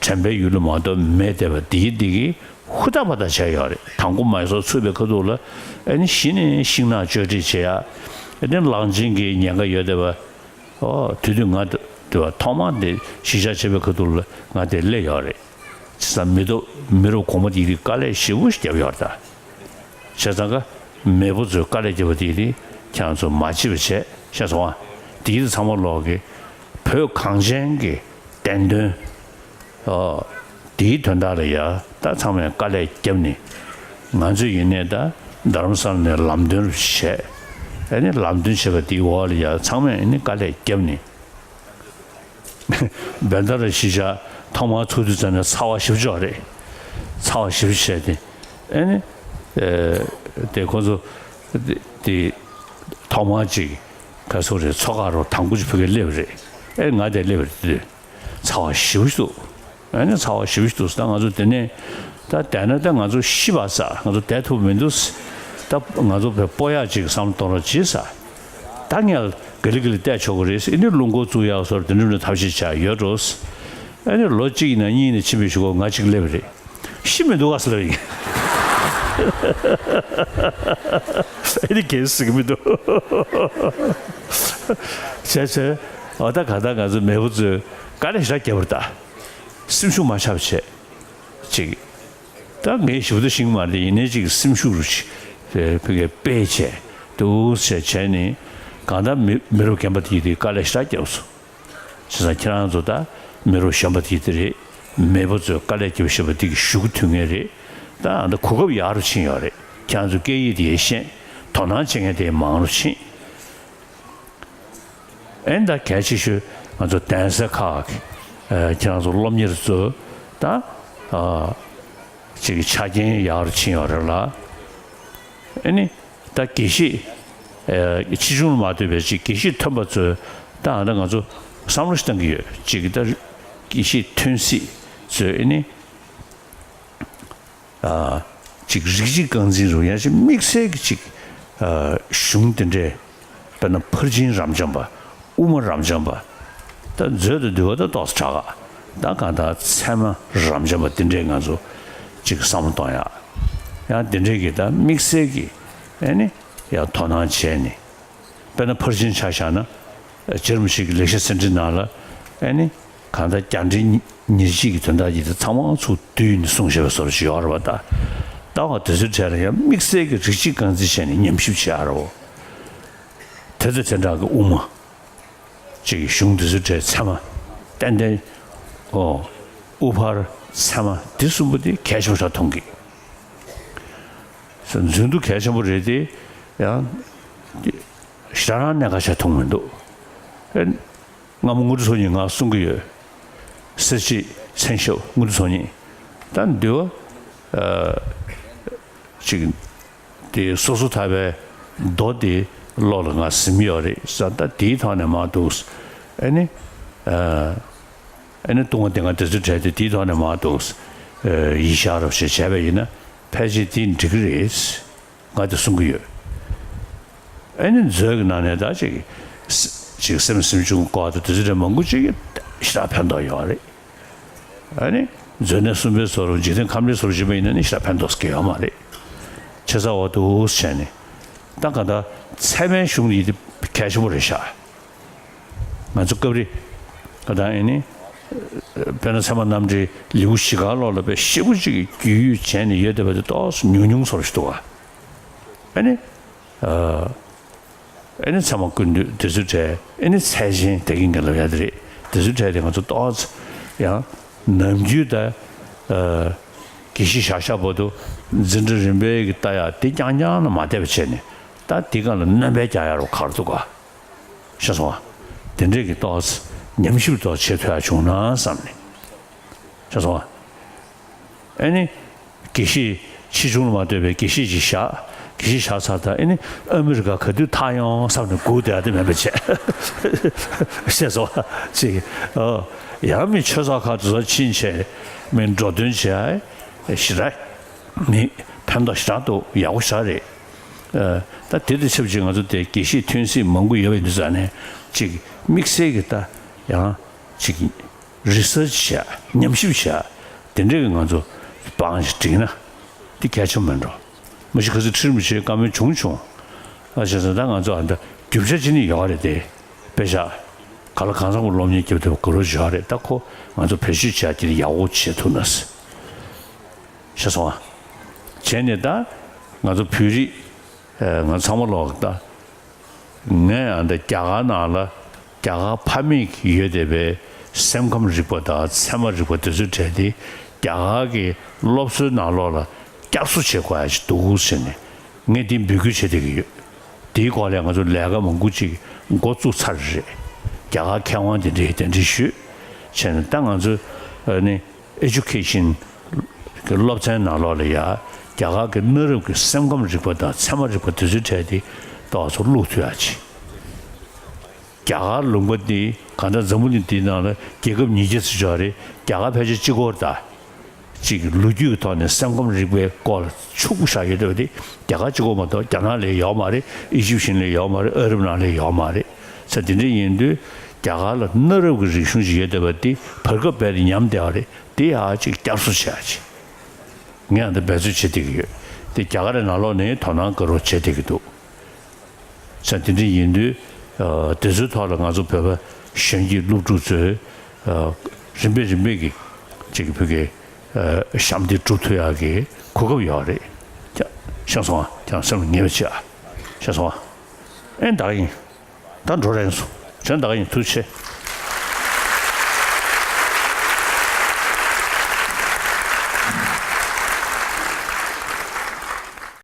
དྲན་པའི་ཡུལ་ལ་མ་གཏོགས་མེད་བསྡད་པ་དེ་ཡི་དེ་གི་ཧུར་ཐག་པ་ཐག་བྱས་ཡོད་རེད། དང་པོ་མའི་སོར་ཚུགས་པའི་ཁ་ཐུག་ལ་ཨ་ནི་གཞི་ནས་ཤིང་ནགས་གཅོད་འབྲེག་བྱེད་ཡ། ཨ་ནི་གླང་ཆེན་གྱི་ཉེན་ཁ་ཡོད་བསྡད་པ། ཨོ་དེ་དུས་ང་དེ་བ་ཐོག་མར་དེ་གཞིས་ཆགས་བྱེད་པའི་ཁ་ཐུག་ལ་ང་དེ་སླེབས་ཡོད་རེད། བྱས་ཙང་མི་ཐོག་མི་རབས་གོང་མ་དེ་དེ་དཀའ་ལས་ཞེ་པོ་ཞིག་བརྒྱབ་ཡོད་རེད་ད། བྱས་ཙང་ཀ་མེས་པོ་ཚོས་དཀའ་ལས་བརྒྱབ་པ་དེ་དེ་ཁྱེད་རང་ཚོ་མ་བརྗེད་པ་བྱས། ཤེས་སོང་ཨ། དེ་དེ་ཚང་མ་ལོག་གི་བོད་གངས་ཅན་གྱི་བསྟན་དོན། ཨོ། དེའི་དོན་དག་ལ་ཡ་ད་ཚང་མས་དཀའ་ལས་བརྒྱབ་ནས། ང་ཚོས་ཡིན་ནའི་ད་རྡ་རམ་ས་ལ་ནས་ལམ་སྟོན་རུ་བྱས། ཨ་ནི་ལམ་སྟོན་བྱས་པ་དེའི་འོག་ལ་ཡ་ཚང་མས་ཨ་ནི་དཀའ་ལས་བརྒྱབ་ནས། བན་ད་ར་གཞིས་ཆགས་ཐོག་མར་ཚུགས་དུས་ཙམ་ནས་ཚ་བ་ཞེ་པོ་ཅིག་རེད། ཚ་བ་ཞེ་པོ་བྱས་ཏེ། ཨ་ནི་ཨེ་དེ་ཁོ་ཚོ་དེ་ཐོག་མར་ཅིག་ག་ཚོད་རེད། མཚོ་ཁ་རུ་དང་པོ་ཅིག་ཕ་གིར་སླེབས་རེད། ཨེ་ང་དེར་སླེབས་རེད་དེ། ཚ་བ་ཞེ་པོ་ཞིག་འདུག་ཨ་ནི་ཚ་བ་ཞེ་པོ་ཞིག་འདུག་ད་ང་ཚོ་དེ་ནས་ད་བསྡད་ན་ད་ང་ཚོ་ཤི་བ་ས། ང་ཚོ་བསྡད་ཐུབ་མི་འདུག་ད་ང་ཚོ་བས་སྤོ་ཡག་ཅིག་བསམ་བློ་གཏོང་རོགས་གྱིས་ས། ད་ངས་ག་ལེ་ག་ལེ་བསྡད་ཆོག་གི་རེད་ཟེར། ཨ་ནི་རླུང་འཁོར་བཙུགས་ཡག་སོགས་དེ་འདྲ་འདྲ་ཐབས་ཤེས་བྱས་ཡོད་འགྲོ། ཨ་ནི་ལོ་གཅིག་ཡིན་ན་གཉིས་ཡིན་ན་ཕྱིན་པའི་གཞུག་གུ་ང་གཅིག་སླེབས་རེད། ཤི་མི་འདུག་ག་ཟེར་ལབ་ཡིན། ཨ་ནི་གས་ཟེར་གི་མི་འདུག་བྱས་བྱས། འོ་ད་ག་ད་ང་ཚོ་མེས་པོ་ཚོས་དཀའ་ལས་ཞེ་དྲག་བརྒྱབ་པ་རེད་ད། སེམས་ཤུགས་མ་ཆག་པ་བྱས། ཅིག་ད་ངས་ཞིབ་ཏུ་ཤེས་ཀྱི་མ་རེད། ཡིན་ནའི་ཅིག་སེམས་ཤུགས་རུ་ཅིག་ཕ་གིར་སྤེལ་བྱས་འདུག་བྱས་བྱས་ནས་གང་ལྟར་མི་མི་རབས་རྒན་པ་དེ་དེ་དཀའ་ལས་ཞེ་དྲག་བརྒྱབ་སོང་། བྱས་ཙང་ཁྱེད་རང་ཚོ་ད་མི་རབས་གཞོན་པ་དེ་དེ་རེད། མེས་པོ་ཚོས་དཀའ་ལས་བརྒྱབ་བཞིན་པ་དེ་གི་ཤུགས་ཐུག་མཁན་རེད། ད་ཨ་ད་གོ་སྐབས་ཡག་རུ་ཕྱིན་ཡོད་རེད། ཁྱེད་རང་ཚོ་སྐད་ཡིག་དེ་ཤེས། དོ་སྣང་བྱེད་མཁན་དེ་མང་རུ་ཕྱིན། ཨེ་ད་གལ་ཆེ་ཤོས་ང་ཚོ་གདན་ས་ཁག་གི་ཨ་ཁྱེད་རང་ཚོ་སློབ་གཉེར་ཚོ་ད་ཨ་ཅིག་ཆ་རྐྱེན་ཡག་རུ་ཕྱིན་ཡོད་རེད་ལ། ཨེ་ནི་ད་དགེ་བཤེས་ཨ་ཆེ་ཆུང་ལ་མ་ལྟོས་པའི་ཅིག་དགེ་བཤེས་ཐོན་པ་ཚོས་ད་ཨ་ད་ང་ཚོ་བསམ་བློ་ཞིག་བཏང་གི་ཡོད། ཅིག་ད་དགེ་བཤེས་ཐོན་སྲིད་ཚོས་ཨེ་ནི། ཨ་ཅིག་རིགས་གཅིག་རྐང་འཛིན་རུ་ཡང་ཅིག་དམིགས་བསལ་གྱི་ཅིག་ཨ་གཞུང་དེ་འདྲའི་དཔེར་ན་ཕར་ཕྱིན་རབ་འབྱམས་པ། དབུ་མ་རབ་འབྱམས་པ། ད་མཛོད་དུ་འདུལ་བ་ད་ཏོག་ཙམ་དྲག་ག་ད་གང་ལྟར་ཚད་མ་རབ་འབྱམས་པ་དེ་འདྲའི་ང་ཚོ་ཅིག་བསམ་བློ་གཏོང་ཡག་ཡང་དེ་འདྲའི་གི་ད་དམིགས་བསལ་གྱི་ཨེ་ནི་ཡང་དོ་སྣང་བྱས་ནས། དཔེར་ན་ཕར་ཕྱིན་ཆ་བཞག་ན། རྗེ་རིན་པོ་ཆེ་གི་ལེགས་བཤད་ཟིན་བྲིས་ནང་ལ་ཨེ་ནི་གང་ལྟར་རྒྱ་འགྲེལ་ཉེར་གཅིག་གི་དོན་དག་ཅིག་དེ་ཚང་མ་ཚུར་བསྡུས་ནས་གསུངས་བཞག་པའི་བཟོ་འདྲ་ཞིག་ཡོད་རེད་པ། ད་ལྟ་བ་དེ་ཚོའི་གྲས་ལ་ཡང་དམིགས་བསལ་གྱི་རིགས་གཅིག་རྐང་འཛིན་བྱས་ནས་ཉམས་ཞིབ་བྱེད་ཡག་རེད་པ། དེ་ཚོ་དེ་འདྲ་གི་དབུ་མ་ཅིག་གཞུང་དེ་ཚོའི་གྲས་ཚད་མ་ཏན་ཏན། ཨོ། དབུ་ཕར་ཚད་མ་འདི་གསུམ་པོ་དེ་གལ་ཆེན་པོ་ཞིག་མཐོང་གི། རྫུན་དུ་གལ་ཆེན་པོ་རེད་དེ། ཡང་ཞེ་དྲག་རང་གནད་འགག་ཆགས་མཐོང་མི་འདུག་ཨེ། སྔ་མོ་དངོས་གྲུབ་ཚོགས་གཉིས་ང་གསུང་གི་ཡོད། སེར་བྱེས་མཚན་ཞབས་དངོས་གྲུབ་ཚོགས་གཉིས། ད་འདི་བ། ཨ་ཅིག་དེ་སོ་སོ་ཐར་པའི་མདོ་དེ་བློ་ལ་ང་ཟིན་ཡོད་རེད་ཟེར། ད་དེའི་ཐོག་ནས་མར་འདུག་ཨེ་ནི། ཨ་ཨེ་ནི་ལྟུང་བ་སྡེ་ལྔ་དེ་ཚོའི་གྲས་དེ་དེའི་ཐོག་ནས་མར་འདུག་ཨ་ཡིད་བཞག་རོགས་ཞེས་བྱས་པ་ཡིན་ན་ཕལ་ཆེར་དེ་འགྲིག་གི་རེད། ང་དེ་གསུང་གི་ཡོད། ཨེ་ནི་མཛོད་ཀྱི་ནང་ནས་ད་ཅིག་ཅིག་སེམས་སེམས་བྱུང་བཀའ་དང་དེ་ཚོ་རེ་མང་པོ་ཅིག་ཞེ་དྲག་ཕན་ཐོགས་ཡོད་རེད། ཨེ་ནི་མཛོད་གནས་གསུམ་པའི་བཟོ་འདྲ་འཇིག་རྟེན་ཁམས་རིག་བཟོ་འདྲ་བྱེད་པ་ཡིན་ན་ནི་ཞེ་དྲག་ཕན་ཐོགས་ཀྱི་ཡོད་མ་རེད། བྱས་ཙང་འོ་འདུག་བྱས་ནས་ད་ག་ད་ཚད་མའི་གཞུང་ཡིན་དེ་གལ་ཆེན་པོ་རེད་ཤག་ང་ཚོ་སྐབས་རེ་ག་ད་ཨེ་ནི། དཔེར་ན་ཚད་མ་རྣམ་འགྲེལ་ལེའུ་བཞི་ཀ་ལོགས་ལ་དཔེ་ཞེ་པོ་ཅིག་རྒྱུས་ཡོད་བྱས་ནས་ཡོད་བསྡད་པ་དེ་ཏོག་ཙམ་ཉུང་ཉུང་ཚོར་ཞིག་འདུག་ག་ཨ་ནི། ཨ་ཨ་ནི་ཚད་མ་ཀུན་བཏུས་དེ་ཚོའི་གྲས། ཨ་ནི་ཚད་ཆེན་དེ་གིན་གྱི་ལབ་ཡ་དེ་རེད། དེ་ཚོའི་གྲས་དེ་ང་ཚོ་ཏོག་ཙམ་ཡང་ནམ་རྒྱུན་ད་ཨ་དགེ་བཤེས་བཞག་བཞག་བར་དུ་འཛིན་གྲྭ་རིམ་པའི་གི་ལྟ་ཡ་དེ་རྐྱང་རྐྱང་ལ་མ་བསྡད་པ་བྱས་ནས། ད་དེ་ག་ལ་སྣོན་པ་རྒྱག་ཡ་རོ་ག་རེ་འདུག་ག་ཤེས་སོང་ང་། དེ་འདྲས་ཀྱི་ཏོག་ཙམ་ཉམས་ཞིབ་ཏོག་བྱེད་ཐུབ་ཡ་བྱུང་ན་བསམ་ནས། ཤེས་སོང་ང་། ཨ་ནི། དགེ་བཤེས་ཆེ་ཆུང་ལ་མ་ལྟོས་པའི་དགེ་བཤེས་ཅིག་བཞག་དགེ་བཤེས་བཞག་ཚར་ད་ཨ་ནི་ཨ་མི་རི་ཀ་ག་དུས་ཐར་ཡོང་བསམ་ནས་སྒུག་བསྡད་ཡ་དེ་མེད་པ་བྱས། ཤེས་སོང་ང་། ཅིག་ཨོ། ཡང་མི་ཆོས་ཚོགས་ཁག་དེ་ཚོ་ཕྱིན་བྱས་མི་འགྲོ་དོན་བྱས་ཨེ་ཞེ་དྲག་མི་ཕན་ཐོགས་ཞེ་དྲག་འདུག་ཡག་པོ་ཞེ་དྲག་རེད། ཨ། ད་དེ་དང་ཆབས་ཅིག་ང་ཚོ་དེ་དགེ་བཤེས་ཐོན་སྲིད་མང་པོ་ཡོད་པ་ཡིན་དུས་ཙང་ནས་ཅིག་དམིགས་བསལ་གྱི་ད་ཡང་ཅིག་རི་སར་ཆི་བྱས་ཉམས་ཞིབ་བྱས་དེ་འདྲས་ཀྱི་ང་ཚོ་པང་ཞིག་བསྒྲིགས་ན་དེ་གལ་ཆེན་མིན་འགྲོ། མ་གཞི་ཁ་སང་ཁྲི་རིན་པོ་ཆེའི་བཀའ་མོལ་བྱུང་བྱུང་། ཨ་བྱས་ཙང་ད་ང་ཚོ་ཨ་ད་རྒྱུ་ཆ་ཅི་ནས་ཡོད་རེད་དེ། དཔེ་ཆ་ག་ལ་གང་འཚམ་གྱི་སློབ་གཉེར་རྒྱབ་ཐུབ་དགོས་རོགས་བྱས་རེད། ད་ཁོ་ང་ཚོ་བེད་སྤྱོད་བྱས་དེ་ཡག་པོ་བྱེད་ཐུབ་ན་ཟེར། ཤེས་སོང་ང་། བྱས་ནས་ད་ང་ཚོ་བོད་རིགས་ང་ཚང་མ་ལོག་ད་ངས་ཨ་འདི་རྒྱ་གར་ནང་ལ་རྒྱ་གར་ཕ་མེས་ཀྱི་ཡོད་བསྡད་པའི་སེམས་ཁམས་རིག་པ་དང་ཚད་མ་རིག་པ་དེ་ཚོའི་གྲས་དེ་རྒྱ་གར་གྱི་སློབ་གསོའི་ནང་ལོགས་ལ་བསྐྱར་གསོ་བྱེད་དགོས་ཡ་ཞིག་འདུག་ཟེར་ནས་ངས་འདི་འབོད་སྐུལ་བྱེད་བསྡད་ཀྱི་ཡོད། དེའི་སྐོར་ལ་ང་ཚོ་ལས་ཀ་མང་པོ་ཅིག་འགོ་བཙུགས་ཚར་རེད། རྒྱ་གར་མཁས་དབང་དེ་འདྲས་དེ་འདྲས་ཞུས་བྱས་ནས་ད་ང་ཚོ་ཨ་ནི། ཨེ་ཌུ་ཀེ་ཤན་གྱི་སློབ་ཚན་ནང་ལོགས་ལ་ཡ་རྒྱ་གར་གྱི་གནའ་རབས་ཀྱི་སེམས་ཁམས་རིག་པ་དང་ཚད་མ་རིག་པ་དེ་ཚོའི་གྲས་དེ་ཏོག་ཙམ་བླུག་ཐུབ་ཡ་ཅིག་རྒྱ་གར་ལུང་པ་འདི་གང་ལྟར་འཛམ་བུ་གླིང་འདིའི་ནང་ལ་རྒྱལ་ཁབ་ཉིས་བརྒྱ་ཙམ་ཡོད་རེད། རྒྱ་གར་ཕལ་ཆེར་གཅིག་པོ་རེད་ད། ཅིག་ལོ་རྒྱུས་ཀྱི་ཐོག་ནས་སེམས་ཁམས་རིག་པའི་སྐོར་ལ་ཕྱུག་པོ་བཞག་ཡོད་བསྡད་པ་དེ་རྒྱ་གར་གཅིག་པོ་མ་གཏོགས་རྒྱ་ནག་ལ་ཡོད་མ་རེད། ཨི་ཇིབ་ཤན་ལ་ཡོད་མ་རེད། ཨ་རབ་ནང་ལ་ཡོད་མ་རེད། ས་དེ་འདྲ་ཡིན་དུས་རྒྱ་གར་ལ་གནའ་རབས་ཀྱི་རིག་གཞུང་ཞིག་ཡོད་བསྡད་པ་དེ་བར་སྐབས་རྦད་དེ་ཉམས་བསྡད་པ་རེད། དེ་ཡང་ཅིག་བསྐྱར་གསོ་བྱེད་ཡ་ཅིག་ངས་ཨ་འདི་འབད་རྩོལ་བྱེད་བསྡད་ཀྱི་ཡོད། དེ་རྒྱ་གར་ནང་ལོགས་ནས་དོ་སྣང་དགོས་རོགས་བྱེད་བསྡད་ཀྱི་འདུག་ས་དེ་འདྲ་ཡིན་དུས་ཨ་དེ་ཚོའི་ཐོག་ལ་ང་ཚོ་བོད་པ་གཞོན་སྐྱེས་སློབ་ཕྲུག་ཚོས་ཨ་རིམ་པས་རིམ་པས་ཀྱི་ཅིག་བོད་ཀྱི་ཨ་ཞབས་འདེགས་སྒྲུབ་ཐུབ་ཡག་གི་གོ་སྐབས་ཡོད་རེད། ཀྱ་ཤེས་སོང་ཨ། ཀྱང་སེམས་ལ་ངེས་པ་བྱེད་ཨ། ཤེས་སོང་ཨ། ཨེ་ད་ག་ཡིན། ད་འགྲོ་རན་སོང་། ཅང་ད་ག་ཡིན། ཐུགས་རྗེ་ཆེ།